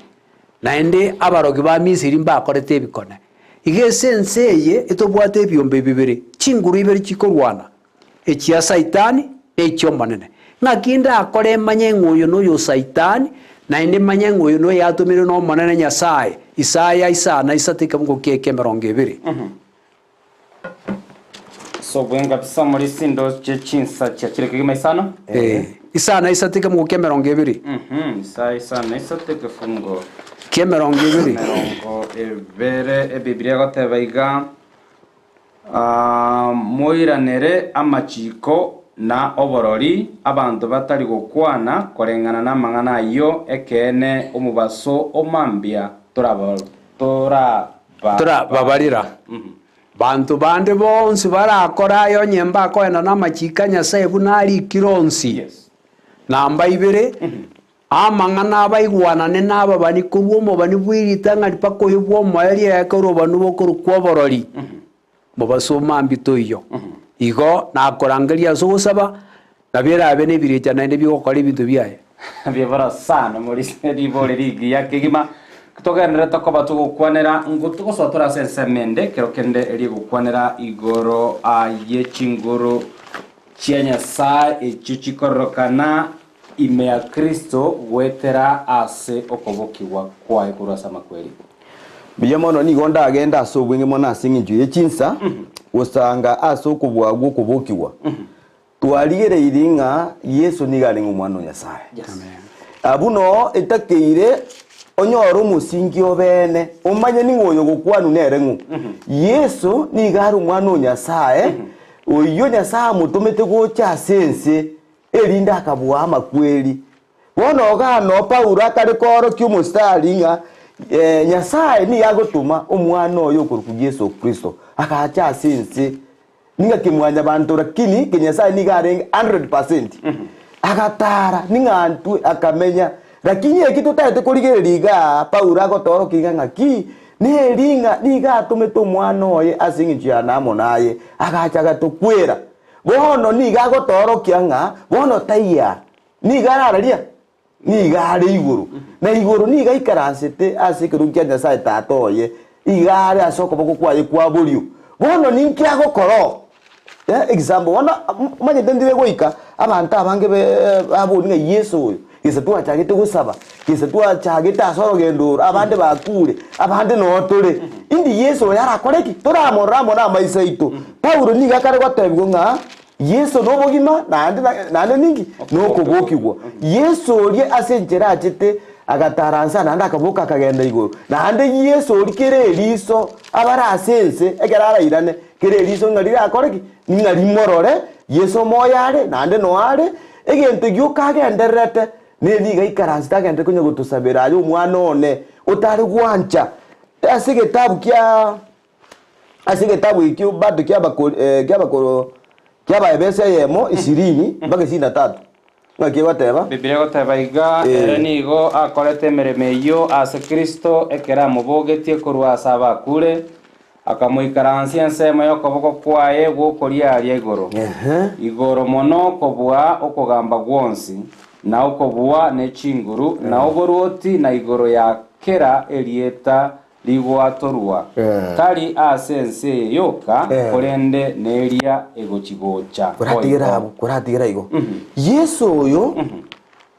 naende abarogi ba Misiri mbakorete ebikone. Iga ase ense eye etobwate ebiombe bibere, chinguru ibere chikorwana, echia Saitani na echi'Omonene. Ng'aki ndakore manye ng'a oyo noyo o Saitani, naende manye ng'a oyo noyatomirwe n'Omonene Nyasae? Isaya isano na isato ekemungo kiaye ki'emerongo ebere. Sobwe kabisa muri sindoche chinsa chiachire kegima isano. Eh, isano na isato ekemungo ki'emerongo ebere. Mhm, isaa isano na isato ekefungo Ki'emerongo ebere. emerongo ebere Ebibilia egoteba iga, ah, moiranere amachiko na oborori, abanto batari gokwana koreng'ana namang'ana ayio, ekeene omobaso o mambia toraba toraba Torababarera. Banto bande bonsi barakore aya onye mbakoenda namachiko a Nyasae buna arikire onsi. Namba ibere, amang'ana abaigwanane nababani korwa omobani bwe ritang'ani mpaka oyo bw'omoerio ekero obani bokorokwa oborori, mobaso mambia toiyo. Igo nakorangeria ase ogosaba, nabo erabe nebirecha naende bi'ogokora ebinto biaye. Biebora sana morise ribori rigiya kegima togenderete koba togokwanera ngo togosoa tore ase ensemo ende ekero kende rigokwanera igoro ye chinguru chia Nyasae echio chikororokana ime ya Kristo goetera ase okobokigwa kwaye korwa ase amakweri. Mbuya mono nigo ndagende ase obweng'e mono ase engencho ye chinsa, gosanga ase okobua gw'okobokigwa. Twarigereirie ng'a Yeso nigo arenge Omwana o Nyasae. Abwo noo etakeire onyore omosingi obeene, omanye ning'o oyo ogokwanwa nere ng'o. Yeso nigo are Omwana o Nyasae, oyio Nyasae amotomete gocha ase ense, erinde akabua amakweri. Bono igaa noo Paulo akare koorokia omositari ng'a Nyasae nigo agotoma Omwana oye okorokwa Yeso Kristo, agacha ase ense. Ning'a kimwanyabanto lakini kinyasae nigo arenge 100%. Agatara ning'a ntwe akamenya. Lakini eki totaete korigereria igaa Paulo agotoorokia iga ng'aki neri ng'a nigo atomete omwana oye ase eng'encho yane amo naye agacha agatokwera. Bono nigo agotoorokia ng'a bono taiyo aa nigo arararia Nigo are igoro, na igoro nigo aikaransete ase ekerogo kia Nyasae Tata oye, igo are ase okoboko kwaye kwa borio. Bono ninki agokora oo? Eh, example, bono omanyete ndire goika abanto abange be babori ng'a Yeso oyo, gese twachagete gosaba, gese twachagete ase orogendo oro, abande bakure, abande noo tore. Indi Yeso oyo arakore ki? Toramorore amo namaiso aito. Paulo nigo akare gotebiwa ng'a Yeso nobogima, naende naende ninki? Nokobokigwa. Yeso oria ase enchera achete agataransa naende akaboka akagenda igoro. Naende Yeso oria kera eriso abare ase ense ekero arairane, kera eriso ng'a rirakore ki? Ng'a rimorore, Yeso omoyo are, naende noyo are, egento gioka agendererete, neri iga aikaransete agenderere konya gotosabera aye omwana one, otare gwancha. Ase egetabu kia. Ase egetabu ekio bado ki'abakoro ki'Abaefeso eyemo ishirini mpaka ishirini na tatu, ng'aki egoteba? Biblia egoteba iga, Ere nigo akorete emeremo eyio ase Kristo ekero amobogetie korwa ase abakure, akamoikaransia ensemo y'okoboko kwaye gw'okoria aria igoro, igoro mono kobua okogamba gwonsi, na okobua ne chinguru, na oborwoti, na igoro ya kera erieta rigwatorwa, tari ase ense eye yoka, korende neria egochi-gocha Koratigere boigo. abwo, koratigere igo. Yeso oyo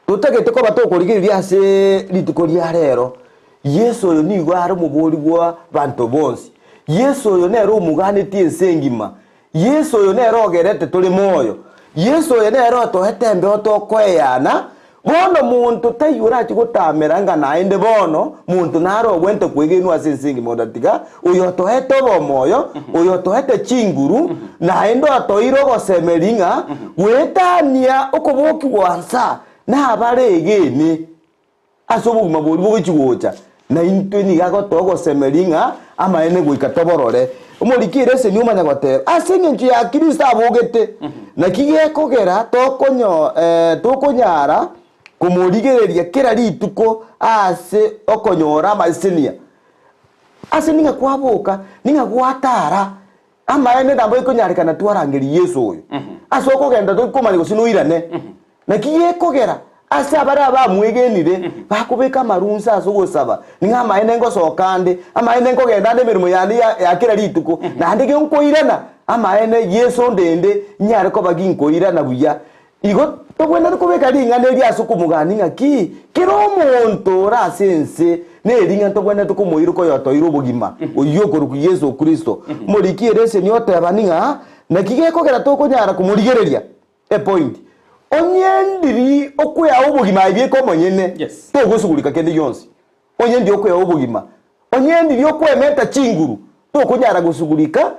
totagete koba tokorigereria ase rituko ria rero, Yeso oyo nigo are omobori bwa abanto bonsi. Yeso oyo nere omoganetie ense engima. Yeso oyo nere ogerete tore moyo. Yeso oyo nere otoete embeo tokoeyana. Bono monto taiyo orache gotamera ng'a naende bono monto nare ogwente kwegenwa ase ense engima otatiga oyo otoete obomoyo, oyo otoete chinguru, naende otoire ogosemeria ng'a goetania okobokigwa nsa nabare egene. Ase obogima boria bogochia gocha, na intwe nigo agotoa ogosemeria ng'a amaene goika toborore. Omoriki ereseni omanya goteba, Ase engencho ya Kristo abogete, naki gekogera tokonyo tokonyara komorigereria kera rituko ase okonyora amasesenia. Ase ning'a kwaboka, ning'a gwatara, Amaene nabo ekonyarekana twarangerie Yeso oyo ase okogenda tokomanya gose noirane. Naki gekogera ase abare abamwegenire bakobeka amarunsa ase ogosaba, ning'a amaene ngosoka ande, amaene nkogenda ande emeremo yane ya ya kera rituko, naende ginkoirana, amaene Yeso ondende nyare koba ginkoirana buya. Igo togwenerete kobeka ring'ana eri ase okomogania ng'aki kera omonto ore ase ense nering'ana togwenerete komoiroka oyotoire obogima, oyio okorokwa Yeso Kristo. Omoriki ereseni oteba ning'a naki gekogera tokonyara komorigereria? Epoint. Onye ndiri okwea obogima aye bieka omonyene, Yes. togosugurika kende gionsi. Onye ndi okwea obogima, onye ndiri okwementa chinguru, tokonyara gosugurika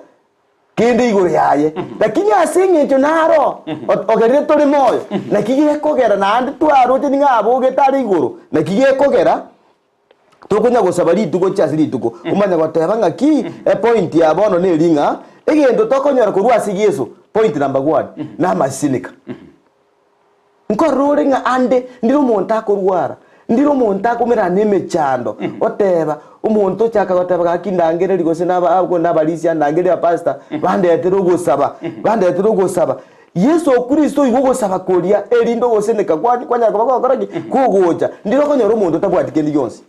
kende igoro yaye. Lakini ase engencho naro ogerire tore moyo, naki gekogera naende twaroche ning'a abogete are igoro, naki gekogera tokonya gosaba rituko gochia ase rituko. Omanye goteba ng'aki epoint ya bono neri ng'a egento tokonyora korwa ase Yeso, point number one, namasinika. Nkorora ore ng'a ande ndire omonto akorwara, ndire omonto akomerana nemechando, oteba, omonto ochaka goteba gaki ndangereri gose naba abwo nabarisia ndangereri abapastor, bandetere ogosaba, bandetere ogosaba. Yeso Kristo oigwe ogosaba koria, erinde ogoseneka kwani kwanyara koba kogokora ki? Kogocha. Ndire okonyora omonto otabwati kende gionsi.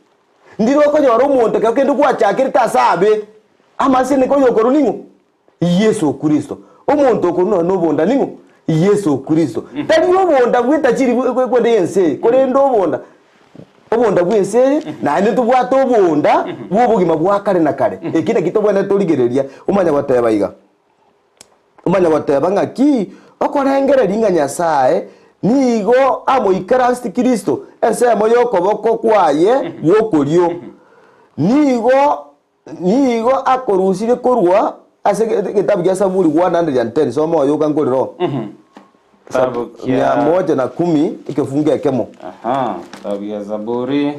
Ndire okonyora omonto ekero kende gwachakerete ase abe, amaseneka oyo okorwa ning'o? Yeso Kristo. Omonto okorwa nonya nobonda ning'o? Yeso Kristo. Tari obonda bw'etachiri bwende y'ense eye, korende obonda obonda bw'ense eye, naende tobwate obonda bw'obogima bwa kare na kare. Eki naki tobwenerete torigereria, omanye goteba iga, omanye goteba ng'aki, okorengereria ng'a Nyasae. Nigo amoikaranseti Kristo ensemo y'okoboko kwaye gw'okorio. Nigo nigo akorusirie korwa ase egetabu gia Saburi 110, soma oyoka nkorera oo. Kitabu kia Mia moja na kumi ekefungo ekemo. Aha, kitabu gia Zaburi.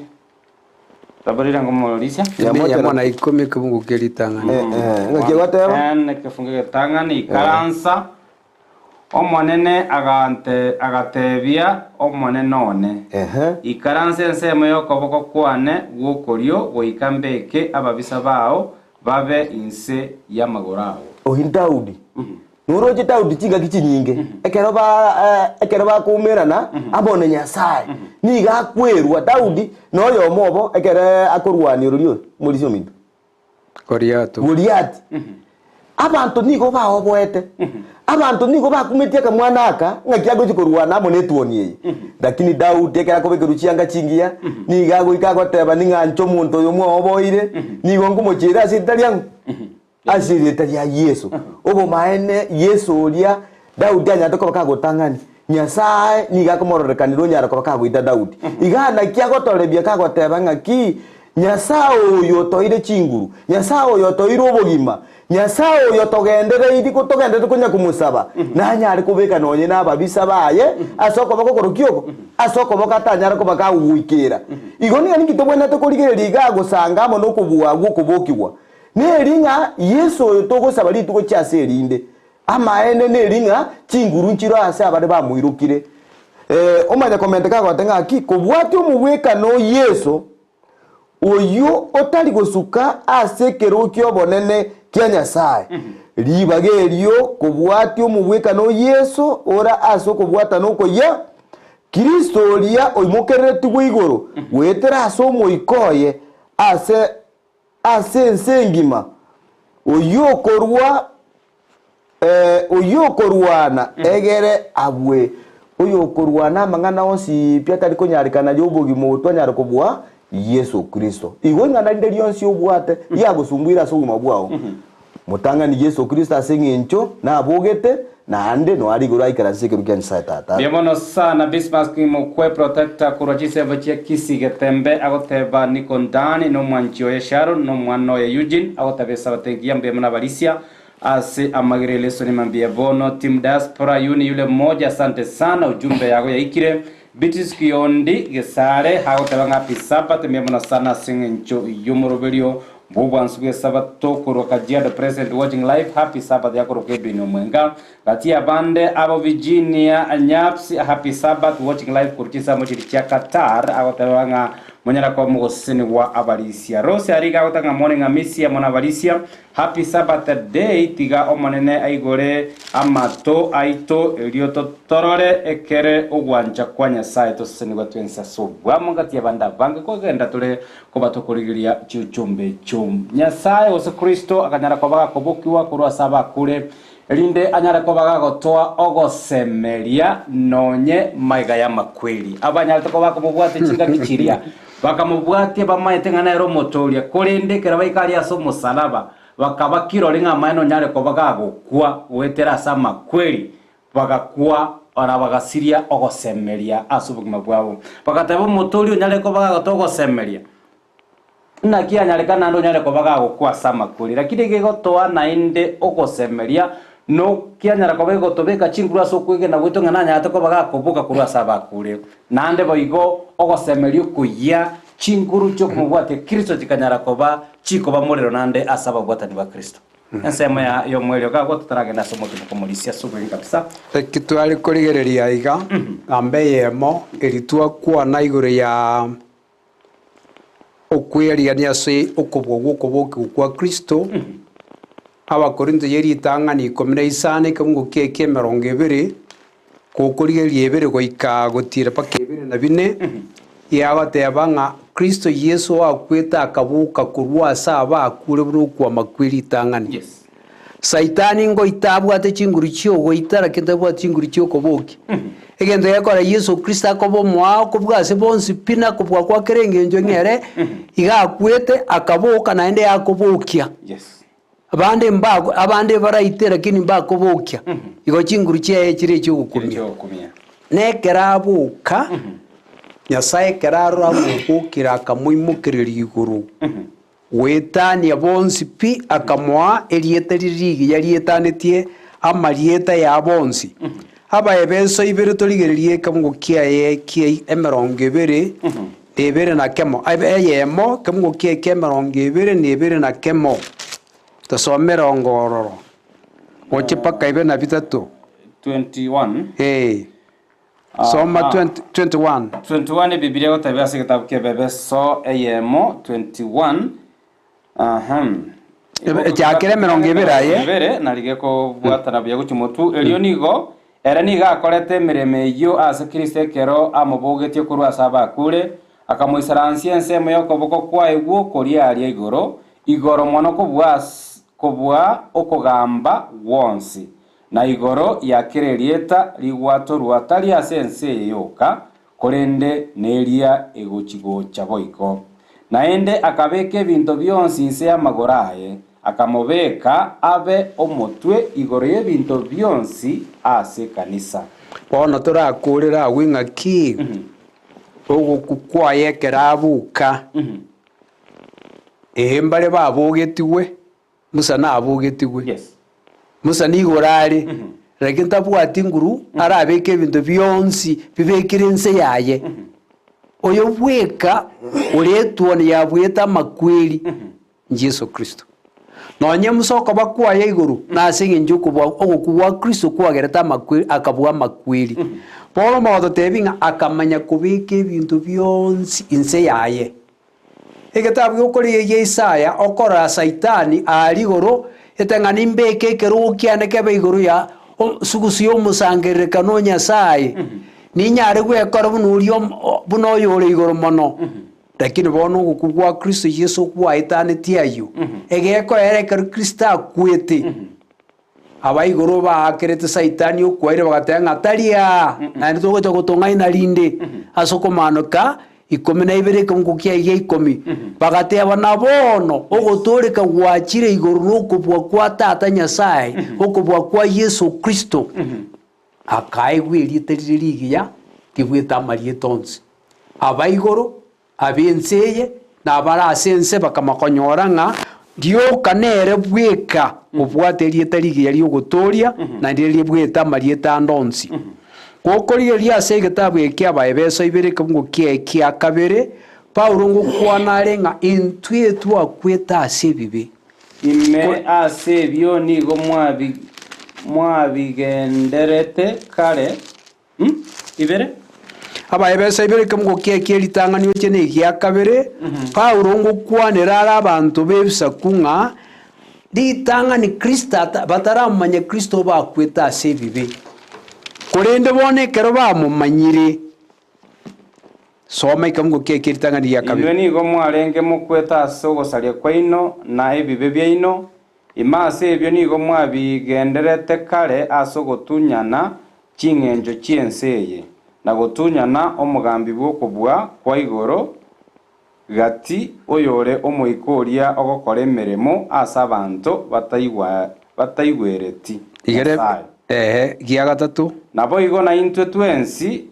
Zaburi ira ngomorisia. Mia moja Mia na- mona ikomi ekebungo kia ritang'ani. Eh, eh, ng'aki egoteba? 110 ekefungo egetang'ani ikaransa Omonene agante agatebia Omonene one, Ehe. Ikaransa ensemo y'okoboko kwane gw'okorio goika mbeke ababisa bao babe inse y'amagoro ao. Oyio Daudi. Noroche Daudi chingaki chinyinge, ekero ba eh, ekero bakoumerana amo na Nyasae, nigo akwerwa. Daudi noyomo obo ekero akorwania orori oyo, omorisia ominto. Goliato. Goliati. Abanto nigo baoboete. Abanto nigo bakumetie akamwana aka ng'aki agochia korwana amo netuoni eye. Lakini Daudi ekero akobekerwa chianga chingiya, nigo agoika agoteba ning'a inche omonto oyo mwaoboire, nigo nkomochiera ase erieta riang'o? Ase erieta ria Yeso. Obomaene Yeso oria Daudi anyarete koba kagotang'ani, Nyasae nigo akomororekanera onyare koba kagoita Daudi. Iga naki agotorebia kagoteba ng'aki, Nyasae oyo otoire chinguru, Nyasae oyo otoire obogima, Nyasae oyo togendereiri togenderete konya komosaba, nanyare kobeka nonye nababisa baye ase okoboko korokia oko, ase okoboko atanyare koba kagogoikera. Igo niga ninki tobwenerete korigereria iga gosanga amo nokobua gw'okobokigwa? Neri ng'a Yeso oyo togosaba rituko chiase erinde, Amaene neri ng'a chinguru nchiro aase abare bamoirokire. Ee, omanye komenteka agote ng'aki kobwatia omogwekano o Yeso, oyio otari gosuka ase ekerogo ki'obonene kia Nyasae. Ribaga erio kobwatia omogwekano o Yeso ore ase okobwatana okoyia, Kristo oria oimokereretigwe igoro goetera ase Omoika oye ase ase ense engima, oyio okorua oyio okorwana egere abue, oyo okorwana amang'ana onsi pi atari konyarekana y'obogima obo twanyare kobua Yeso Kristo. Igo ing'ana rinde rionsi obwate riagosumbuire ase obogima bwao, motang'ani Yeso Kristo ase eng'encho nabogete, naende noare are igoro aikaranse ekeru kia Nyasae Tata. Mbuya mono sana Bismarck Mokwe Protector korwa chinsemo chia Kisii Getembe agoteba niko ndani nomwanchi oye Sharon nomwana oye Eugene agoteba esabato engiya mbuya mono abarisia ase amagera elesoni mambia bono Team Diaspora Yuni yule mmoja asante sana ujumbe yago yaikire Beatrice Kiondi Gesare agoteba ng'a happy Sabbath mbuya mono sana ase eng'encho y'omoroberio bw'obwansu bw'esabato korwa Kajiado present watching live happy Sabbath yakorokwa Edwin Omwenga Gati y'abande abo Virginia Nyaps happy Sabbath watching live korwa chinsemo chiria chia Qatar agoteba ng'a monyara koba mogosesenigwa abarisia. Rose Ariga agoteba ng'a morning Amisi amo nabarisia Happy Sabbath day tiga Omonene aigore amato aito erio totorore ekere ogwancha kwa Nyasae tosesenigwe twensi ase obwamo gati y'abande abange kogenda tore koba tokorigeria chiuchumbe echio. Nyasae gose Kristo akanyara koba gakobokigwa korwa ase abakure erinde anyare koba gagotoa ogosemeria nonye maiga y'amakweri. Abanyarete koba bakomobwatia chingaki chiria, bakamobwatia bamaete ng'a nere Omotooria, korende ekero baika aria ase omosalaba, bakaba kirori ng'a amaene onyare koba gagokwa goetera ase amakweri, bagakwa na bagasiria ogosemeria ase obogima bwabo. Bagateba, Omotooria onyare koba gagotoa ogosemeria, Naki anyarekane naende onyare koba gagokwa ase amakori, lakini gegotoa naende ogosemeria, nokianyara koba gegotobeka chinguru ase okwegena gwaito ng'a nanyarete koba gakoboka korwa ase abakure. Naende boigo ogosemeria okoyia chinguru chi'okomobwatia Kristo chikanyara koba chikoba morero naende ase ababwatani ba Kristo. Ensemo ya y'omoerio gagwo totaragenda ase omotumo komorisia ase obweng'e kabisa. Eki tware korigereria iga, namba eyemo, eri twakwana igoro ya Okwearigania ase okobua gw'okobokigwa kwa Kristo, Abakorinto ye ritang'ani ikomi na isano ekeungo kiaye ki'emerongo ebere, gokorigereria ebere goika gotiira mpaka ebere na bine, yagoteba ng'a Kristo Yeso oakwete akaboka korwa ase abakure buna okwama kwe ritang'ani. Yes. Saitani ngoita abwate chinguru chi'ogoita, lakini tabwati chinguru chi'okobokia. Egento gekora Yeso Kristo akoba omoao kobua ase bonsi pi na kobua kwa kera engencho ng'a ere iga akwete akaboka naende akobokia. Yes. Abande mba abande baraite lakini mbakobokia. Igo chinguru chiaye chire Chire echiogokumia. chiogokumia. Nekero aboka, Nyasae ekero arora amobokire akamoimokereria igoro, goetania bonsi pi, akamoa erieta rire rigiya rietanetie amarieta ya bonsi. Abaefeso ibere torigererie ekemungo kiaye kia emerongo ebere na ebere na kemo, eyemo, ekemungo kiaye kia emerongo ebere na ebere na kemo, tosome erongo ororo. Gochia mpaka ibe na bitato. 21. Ee. Soma 20, 21. 21 Ebibilia egotebia ase egetabu ki'Abaefeso eyemo 21 Ahem. Echakera emerongo ebere aye. Ebere nari gekobwatana buya gochia motwe. Erio nigo ere nigo akorete emeremo eyio ase Kristo ekero amobogetie korwa ase abakure, akamoisaransia ensemo y'okoboko kwaye gw'okoria aria igoro, igoro mono kobua ase kobua okogamba gwonsi, na igoro ya kera erieta rigwatorwa tari ase ense eye yoka, korende neria egochi-gocha boigo. Naende akabeka ebinto bionsi inse y'amagoro aye, akamobeka abe omotwe igoro y'ebinto bionsi ase ekanisa. Bono torakoorere agwo ing'aki ogokwa kwaye ekero abuka. Ee, mbare babogetigwe, Musa nabogetigwe. Yes. Musa nigo are, lakini tabwati nguru arabeke ebinto bionsi bibekire inse yaye. Oyo bweka oretwa yabuete amakweri Yeso Kristo. Nonye Musa okoba kwaye igoro nase eng'encho okobua ogokwa gwa Kristo kwagerete amakweri akabua amakweri. Bono mogototebi ng'a akamanya kobeka ebinto bionsi inse yaye. Egetabu gi'okorigereria Isaya okorora Saitani aaria igoro, ete ng'a nimbeke ekerogo kiane kebe igoro ya sugusu y'omosangererekano o Nyasae, ninyare gwekora buna oria buna oyore igoro mono. Lakini bono ogokwa gwa Kristo Yeso gwaetanetie ayio, egekoera ekero Kristo akwete. Aba igoro baakerete Saitani okwaire bagateba ng'a tari aa, naende togocha gotong'aina rinde ase okomaanoka ikomi na ibere ekeungo kiaye gia ikomi. Bagateba, Na bono ogotooreka gwachire igoro nokobua kwa Tata Nyasae, okobua kwa Yeso Kristo. Akaegwa erieta rire rigiya ribuete amarieta onsi, aba igoro Ab'ense eye na abare ase ense bakamakonyora ng'a rioka nere bweka obwate erieta rigiya ri'ogotooria, naende ribuete amarieta ande onsi. Gokorigereria ase egetabu eke ki'Abaefeso ibere ekeungo kiaye kia kabere, Paulo ngokwana are ng'a intwe twakwete ase ebibe. Ime ase ebio nigo mwabigenderete kare, Ibere. Abaefeso ibere ekemogo kiaye kie ritang'ani oche negia kabere, Paulo ngokwanera are abanto b'ebisaku ng'a ritang'ani Kristo ata bataramomanya Kristo bakwete ase ebibe. Korende bono ekero bamomanyire, soma ekemogo kiaye kie ritang'ani ria Inwe kabere. nigo mwarenge mokwete ase ogosaria kwaino na ebibe biaino, Ime ase ebio nigo mwabigendererete kare ase ogotunyana ching'encho chi'ense eye, na gotunyana omogambi bw'okobua kwa igoro gati, oyore omoika oria ogokora emeremo ase abanto bataigwereti Igere Nyasae. ehe gia gatato. Naboigo naintwe twensi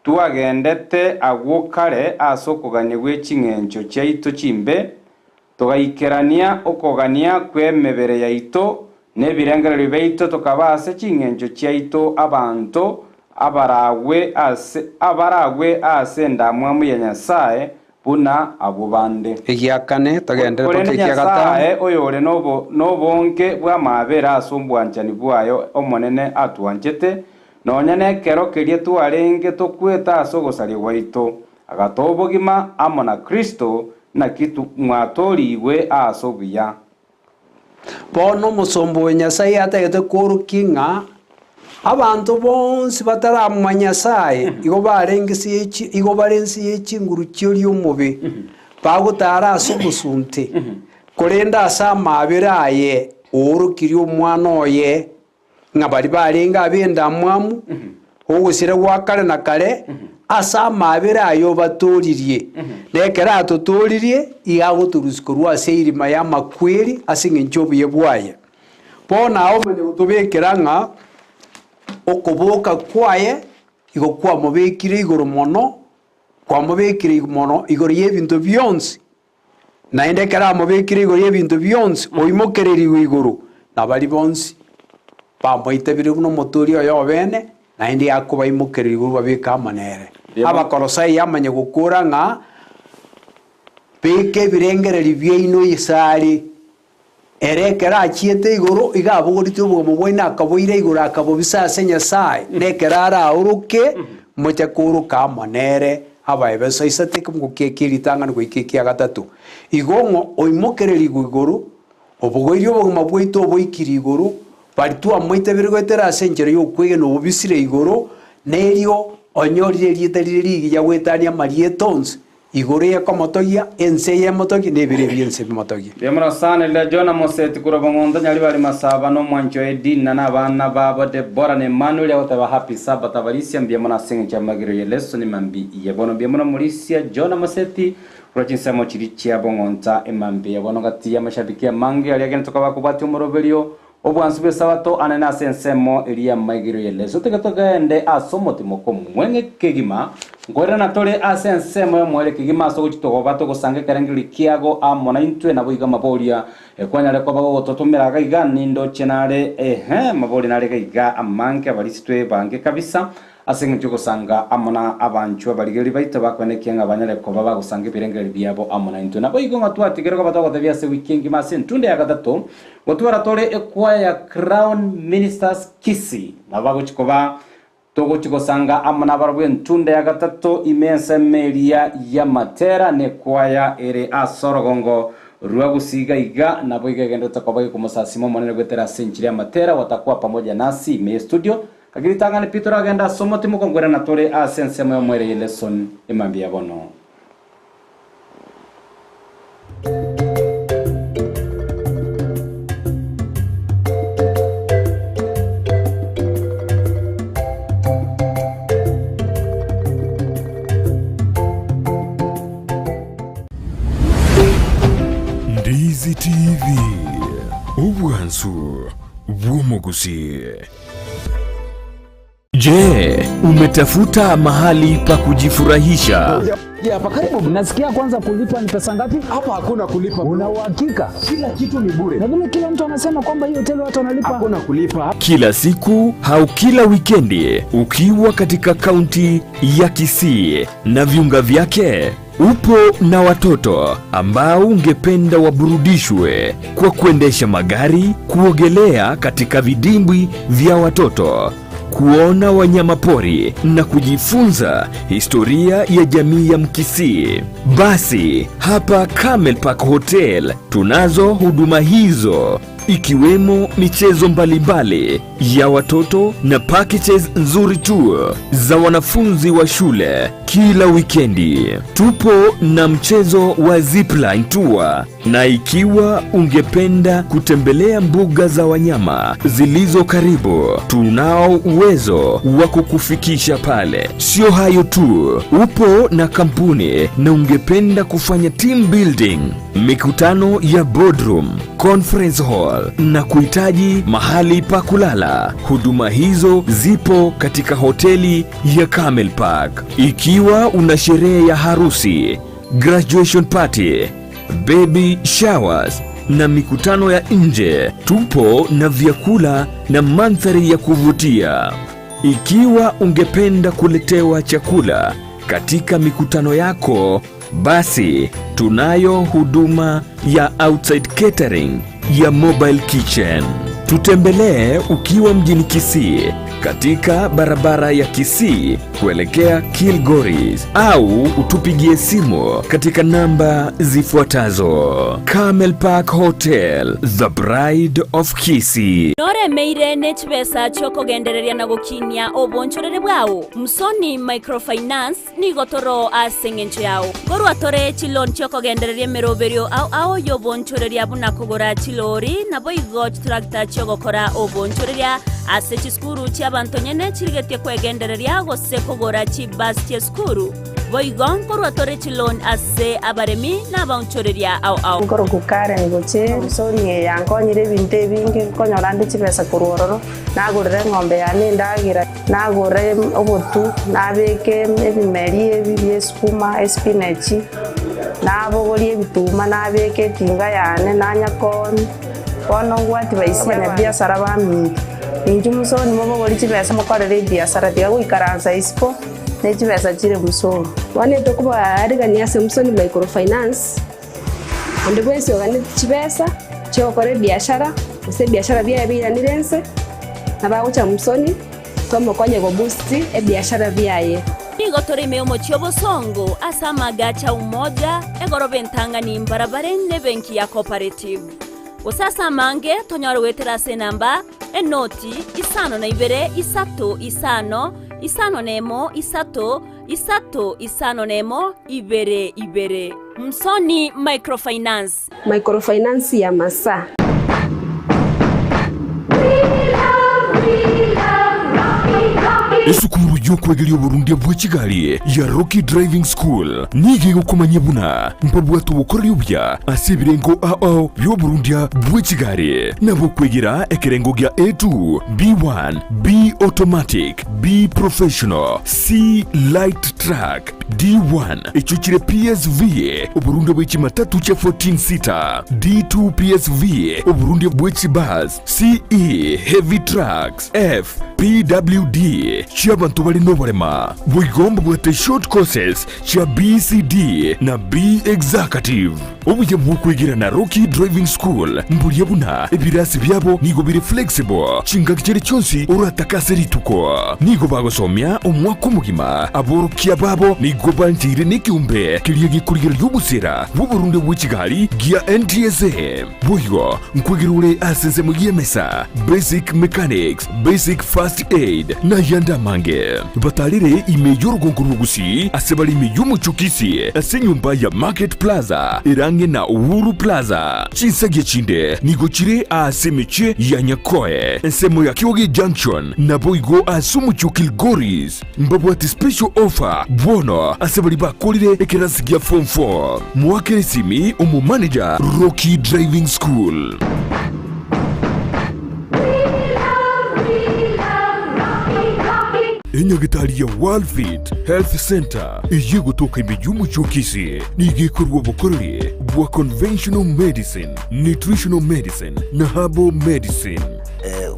twagendete agwo kare ase okogania gwe ching'encho chiaito chimbe, Togaikerania okogania kw'emebere yaito, na ebirengererio biaito tokaba ase chingencho chiaito abanto abaragwe ase abaragwe ase endamwamu ya Nyasae buna abwo bande. Egiakane, togenderere mpaka Korende ekia gatano. Nyasae oyore nobo nobonge bw'amaabera ase obwanchani bwaye Omonene atwanchete, nonya nekero keria twarenge tokwete ase ogosaria gwaito, Agatoa obogima amo na Kristo, naki mwatoorigwe aase obuya. Bono omosomba oyo Nyasae atagete koorokia ng'a abanto bonsi bataramomanya Nyasae igo barenge nse ye chi igo bare nse ye chinguru chi'oria omobe, bagotara ase omosunte, korende ase amaabera aye oorokirie Omwana oye ng'a baria barenge ab'endamwamu, ogosira gwa kare na kare, ase amaabera aye obatooririe. Na ekero atotooririe, iga agotorusia korwa ase eirima y'amakweri ase engencho y'obuya bwaye. Bono aye omanye gotobekera ng'a okoboka kwaye. Igo kwamobekire igoro mono, kwamobekire mono igoro y'ebinto bionsi, naende ekero amobekire igoro y'ebinto bionsi, oimokererigwe igoro, na baria bonsi bamoitabire buna omotoori oye obene, naende akobaimokereria igoro babeke amo nere. Abakolosai amanye gokora ng'a beka ebirengererio biaino isare. Ere ekero achiete igoro, iga abogoretie obogima bwaino akaboira igoro akabobisa ase Nyasae, na ekero araoroke, moche kooroka amo nere. Abaefeso isato ekemogo kia eki'eritang'ani goika ekia gatato. Igo ng'o oimokererigwe igoro, obogoirie obogima bwaito oboikire igoro, baria twamoitabire goetera ase enchera y'okwegena obobisire igoro, nerio onyorire erieta rire rigiya goetania amarieta onsi, Igoro ekomotogia, ense eye emotogie, na ebiro ebi'ense bimotogie. Riamorosana riria Jona moseti korwa bong'onto Nyaribari Masaba na omwanchi oye Dina na abana babo Debora na Emmanuel agoteba Happy Sabbath Abarisia mbuya mono ase engencho y'amagiro ye lesson mambi ye bono mbuya mono Morisia Jona Moseti korwa chinsemo chiria chia bong'onta emambi ya bono gati y'amashabiki amange aria agente koba akobwatia omoroberio Obwansu bw'Esabato anene ase ensemo eria y'amaegero y'eleso. Tiga togende ase omotimoko omweng'e kegima, nkoirana tore ase ensemo y'omoerio kegima ase ogochia togoba togosanga ekerengererio kiago amo naintwe, naboigo amaboria kwanyare koba gogototomera iga iga, nindoche nare, ehe, amaboria nare iga iga amange, abarisi twebange kabisa, Ase engencho y'ogosanga amo na abanchwa barigereria baito bakoenekia ng'a banyare koba bagosanga ebirengererio biabo amo naintwe. Naboigo ng'a twatigire koba togotebia ase ewiki engima ase entunda ya gatato, gotwara tore ekwaya ya Crown Ministers Kisii, nabo bagochia koba togochia gosanga amo nabarabwo entunda ya gatato ime ensemo eria y'amatera nekwaya ere ase orogongo rwa Gusii iga iga, naboigo egenderete koba gekomosasima Omonene goetera ase enchiri y'amatera, watakuwa pamoja nasi ime y'estudio. Gaki ritang'ani pi toragende ase omotimo kongwerana tore ase ensemo y'omoerio ye lesson emambia ya bono. Ndizi TV, obwansu bw'omogusii. Je, umetafuta mahali pa kujifurahisha? Hapa karibu. Nasikia kwanza kulipa ni pesa ngapi? Hapa hakuna kulipa. Una uhakika? Kila kitu ni bure. Na vile kila mtu anasema kwamba hiyo hoteli watu wanalipa. Hakuna kulipa. Kila siku au kila wikendi ukiwa katika kaunti ya Kisii na viunga vyake, upo na watoto ambao ungependa waburudishwe kwa kuendesha magari, kuogelea katika vidimbwi vya watoto, kuona wanyamapori na kujifunza historia ya jamii ya Mkisii. Basi hapa Camel Park Hotel tunazo huduma hizo ikiwemo michezo mbalimbali ya watoto na packages nzuri tu za wanafunzi wa shule kila wikendi. Tupo na mchezo wa zipline tour, na ikiwa ungependa kutembelea mbuga za wanyama zilizo karibu, tunao uwezo wa kukufikisha pale. Sio hayo tu, upo na kampuni na ungependa kufanya team building, mikutano ya boardroom, conference hall na kuhitaji mahali pa kulala, huduma hizo zipo katika hoteli ya Camel Park. Ikiwa una sherehe ya harusi, graduation party, baby showers na mikutano ya nje, tupo na vyakula na mandhari ya kuvutia. Ikiwa ungependa kuletewa chakula katika mikutano yako, basi tunayo huduma ya outside catering ya mobile kitchen. Tutembelee ukiwa mjini Kisii katika barabara ya Kisii kuelekea Kilgoris au utupigie simu katika namba zifuatazo. Camel Park Hotel, the bride of Kisii. Noremeire ne chibesa chi'okogendereria na gokinia obonchoreri bwao? Msoni Microfinance nigo toro ase engencho yao. Korwa tore chiloan chi'okogendereria emeroberio ao ao y'obonchoreria buna kogora chilori, naboigo chitractor chi'ogokora obonchoreria ase chisukuru chi'abanto nyene chirigetie kwegendereria gose kogora chibus chi'esukuru. Boigo nkorwa tore chiloan ase abaremi na abaonchoreria ao ao. Nkorokwa Karen gochia Musoni eye yankonyire ebinto ebinge, nkonyora nde chibesa korwa ororo, nagorera eng'ombe yane endagera, nagora obotu, nabeka ebimeri ebi bia esukuma, espinachi, nabogoria ebituma nabeka etinga yane nanya koonia. Bono ngwati baisia abanyabiasara baminto, inchuo Musoni mobogorie chibesa mokorere ebiasara, tiga goikaransa isiko. Ne chibesa chire Musoni. Bono etokobaarigania ase Musoni Microfinance, onde bwensi oganeti chibesa chi'ogokora ebiashara, gose ebiashara biaye biiranire inse, nabo agocha Musoni, tomokonye goboost ebiashara biaye. Nigo tore ime y'omochie obosongo ase amagacho a Umoja, egoroba entang'ani mbarabare nebenki ya Cooperative. Gose ase amange tonyore goetera ase enamba enoti isano na ibere isato isano isano nemo isato isato isano nemo ibere ibere. Msoni Microfinance. Microfinance ya Masaa. Esukuru y'okwegeria oborundia bwe chigari ya Rocky Driving School nigo egokomanyia buna mbabwate obokoreri obuya ase ebirengo ao bi'oborundia bwe chigari, nabo okwegera ekerengo gia A2, B1, B Automatic, B Professional, C Light Truck, D1 echio chire PSV, oborundia bwe chimatatu chia 14 seater, D2 PSV, oborundia bwe chibus, CE Heavy Trucks, F PWD chi'abanto bare noborema. Boigo mbabwate short courses chia BCD na B Executive. Obuya bw'okwegera na Rocky Driving School mboria buna ebirasi biabo nigo bire flexible chingaki chiria chionsi oratake ase rituko. Nigo bagosomia omwaka omogima. Aborokia babo nigo bancheire nekeombe keria gekorigereria obosera bw'oborundia bwe chigari gia NTSA. Boigo nkwegera ore ase ensemo y'emesa, basic mechanics, basic first aid, na ayande amange. Batarere ime y'orogongo rwa Gusii ase bare ime y'omochie o Kisii ase enyomba ya Market Plaza ere ang'e na Uhuru Plaza. Chinsagia chinde nigo chire aase emechie ya Nyakoe, ensemo ya Kioge Junction, naboigo ase omochie o Kilgoris. Mbabwate special offer bono ase baria bakorire ekerasi gia form 4. Moakere esimi omomanager Rocky Driving School. Enyagitari ya Worldfit Health Centre eyio egotoka ime y'omochie o Kisii nigo ekorua obokoreri bwa conventional medicine, nutritional medicine na herbal medicine.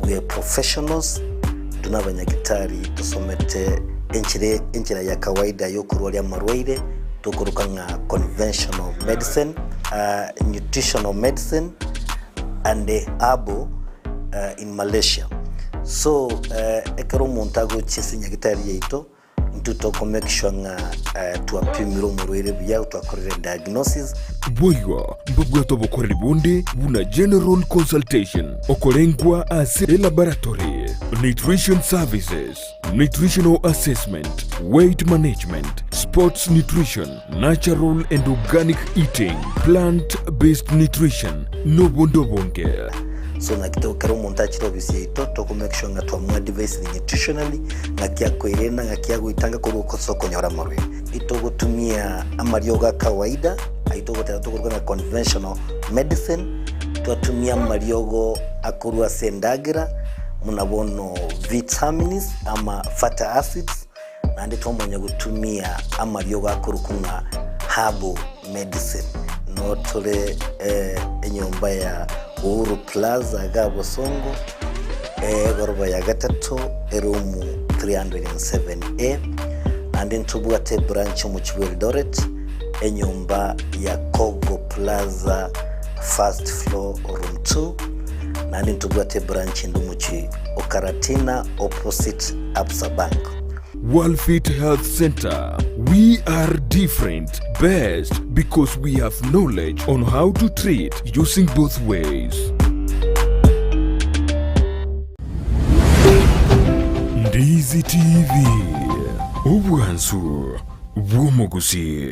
We are professionals, intwe nabanyagitari tosomete enchera enchera ya kawaida yokorwaria amarwaire tokoroka ng'a conventional medicine, nutritional medicine and herbal in Malaysia. So ekero omonto agochia ase nyagitari yaito, Intwe toko make sure ng'a twapimire omorwaire buya, twakorire diagnosis. Boigo mbabwate obokoreri bonde buna general consultation, okorengwa ase elaboratory, nutrition services, nutritional assessment, weight management, sports nutrition, natural and organic eating, plant based nutrition, nobonde obonge. So naki to ekero omonto achire ofisi yaito toko make sure ng'a twamoadvisire nutritionally, ng'aki akoirena, ng'aki agoitanga korwa ase okonyora amarwaire. Itogotumia amariogo a kawaida, ayio togoteba tokoruga ng'a conventional medicine, twatumia amariogo akorwa ase endagera, buna bono vitamins ama fatty acids, Naende twamanya gotumia amariogo akorokwa ng'a herbal medicine. Noo tore enyomba ya Uhuru Plaza iga Bosongo, egoroba ya gatato, eroom 307A. Naende ntobwate ebranch omochie bwa Eldoret, enyomba ya Kogo Plaza first floor room 2. Naende ntobwate ebranch ende omochie o Karatina opposite Absa Bank. Worldfit Health Centre, We are different, best because we have knowledge on how to treat using both ways. Ndizi TV, obwansu bw'omogusii.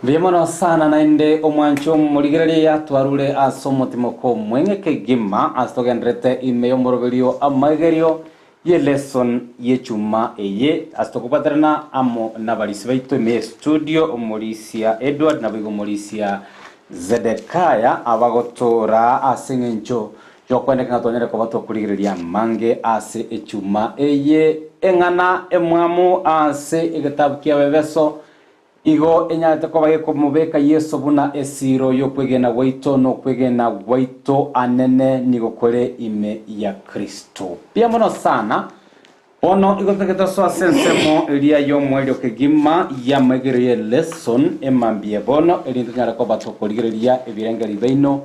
Mbuya mono sana naende omwancho omorigereria twarure ase omotimoko omweng'e kegima ase togenderete ime y'omoroberio amaigerio ye lesson y'echuma eye ase tokobwaterana amo nabarisia baito ime ye studio omorisia Edward naboigo omorisia Zedekaya abagotoora ase eng'encho y'okwendeka ng'a twanyare koba tokorigereria amange ase echuma eye eng'ana emwamu ase egetabu ki'Abaefeso Igo enyarete koba gekomobeka Yeso buna esiiro y'okwegena gwaito, na okwegena gwaito anene nigo kore ime ya Kristo. Mbuya mono sana. Bono igo totagete tosoe ase ensemo eria y'omoerio kegima y'amaigerio ye lesson emambia bono, erinde tonyare koba tokorigereria ebirengererio biaino.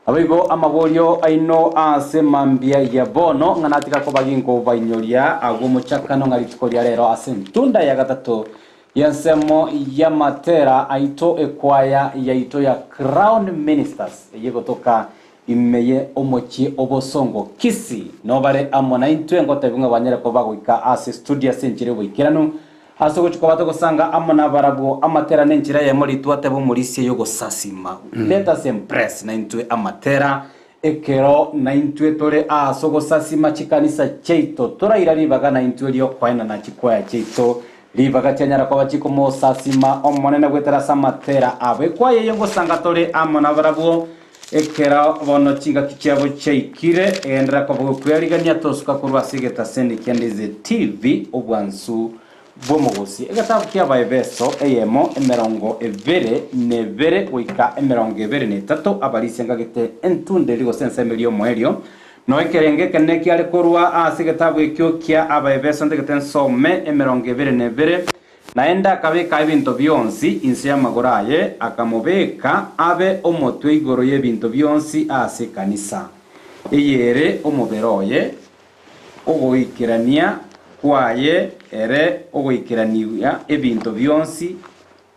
Naboigo amaborio aino ase mambia ya bono, ng'a natiga koba ginkobainyoria agwo mochakano ng'a rituko ria rero ase entunda ya gatato Y'ensemo y'amatera aito ekwaya yaito ya Crown Ministers eyegotoka ime ye omochie obosongo Kisii nobare amo naintwe ngotebi ng'a banyare koba goika ase studio ase enchera y'oboikeranu ase ogochia koba togosanga amo nabarabwo amatera nenchera eyemo ritwatebe omorisia y'ogosasima. Let us embrace naintwe amatera Ekero naintwe tore aase ogosasima chikanisa chiaito, toraira ribaga naintwe ri'okoenana chikwaya chiaito, ribaga chianyara koba chikomosasima Omonene goetera ase amatera abo. Ekwaya eyio ngosanga tore amo nabarabwo, ekero bono chingaki chiabo chiaikire, egenderera koba gokwearigania tosuka korwa ase egetaseni kia Ndizi TV, obwansu bw'omogosi. Egetabu ki'Abaefeso eyemo 21 goika 23 Abarisia ngagete entunda eria gose ensemo eria y'omoerio. Noe ekerengo ekenene kiare korwa ase egetabu ekio kia Abaefeso ntagete nsome 22 Naende akabeka ebinto bionsi inse y'amagoro aye, akamobeka abe omotwe igoro y'ebinto bionsi ase ekanisa, eyere omobere oye, ogoikerania kwaye ere ogoikerania ebinto bionsi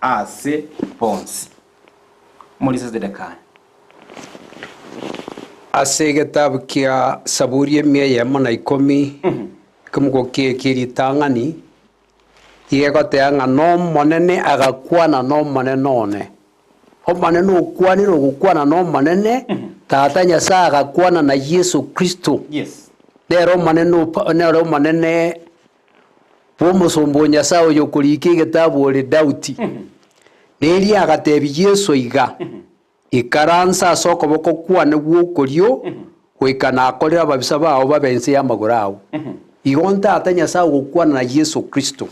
ase bonsi. Omorisia Zedekia. Ase egetabu kia Saburi emia eyemo na ikomi, ekemogo kie ritang'ani, iga egoteba ng'a n'Omonene agakwana n'Omonene one. Omonene okwanire ogokwana n'Omonene, Tata Nyasae agakwana na Yeso Kristo. Yes. Nere Omonene opa nere Omonene bw'omosomba o Nyasae oyokorika egetabu ore Daudi. Na erio agatebia Yeso iga, Ikaransa ase okoboko kwane gw'okorio goika nakorere ababisa bao babe inse y'amagoro ao. Igo Tata Nyasae ogokwana na Yeso Kristo.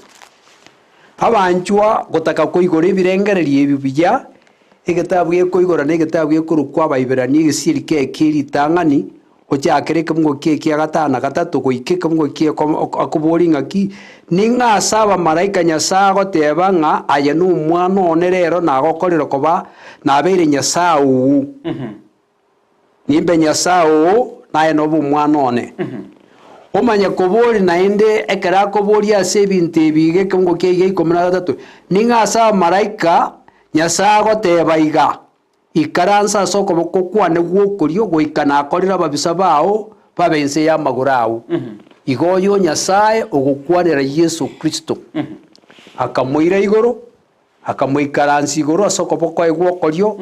Abanchwa gotaka koigora ebirengererio ebi buya, egetabu gekoigora na egetabu gekorokwa Abaibirania egesieri kiaye kie ritang'ani, Gochakera ekemungo kie ekia gatano na gatato goika ekemungo kie akoboria ng'aki, Ning'o ase abamalaika Nyasae agoteba ng'a aye nomwana one rero nagokorire koba nabeire Nyasae oo? Nimbe Nyasae oo, naye nobe omwana one. Omanye koboria naende ekero akoboria ase ebinto ebi iga ekemungo kia iga ikomi na gatato, Ning'o ase abamalaika Nyasae agoteba iga? Ikaransa ase okoboko kwane gw'okorio goika nakorire ababisa bao babe inse y'amagoro ao. Igo oyo Nyasae ogokwanera Yeso Kristo, akamoira igoro, akamoikaransa igoro ase okoboko kwaye gw'okorio,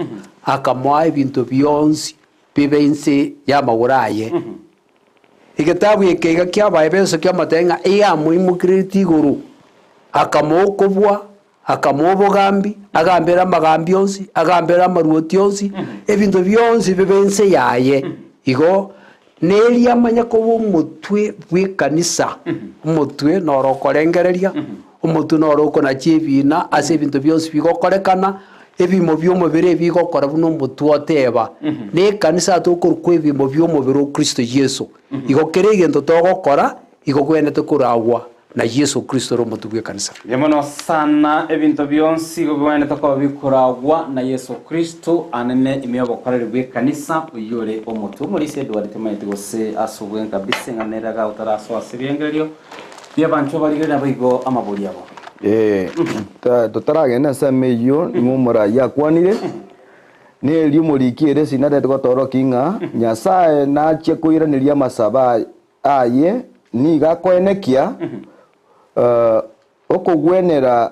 akamoa ebinto bionsi bibe inse y'amagoro aye. Egetabu eke iga ki'Abaefeso kiamotebia ng'a eyamoimokereretie igoro, akamoa okobua, Akamoa obogambi, agambere amagambi onsi, agambere amaruoti onsi, ebinto bionsi bibe inse yaye. Igo neria amanye koba omotwe bw'ekanisa, omotwe noro okorengereria, omotwe noro okonacha ebina ase ebinto bionsi bigokorekana, ebimo bi'omobere ebigokora buna omotwe oteba. Na ekanisa tokorokwa ebimo bi'omobere o Kristo Yeso. Igo kera egento togokora, igo kwenerete koragwa na Yeso Kristo ore omotwe bw'ekanisa. Mbuya mono sana ebinto bionsi igo bigwenerete koba bikoragwa na Yeso Kristo anene ime y'obokoreri bw'ekanisa oyio ore omotwe. Omorisia Edward timanyeti gose ase obwenge kabisa eng'ana ere iga otarasoa ase ebirengererio bi'abanto barigereria naboigo amabori abo. Ee, totaragenda ensemo eyio, nigo omoraia akwanire, Nerio omoriki ere sinarete gotorokia ng'a Nyasae nachie koiraneria amasabo aye nigo akoenekia okogwenera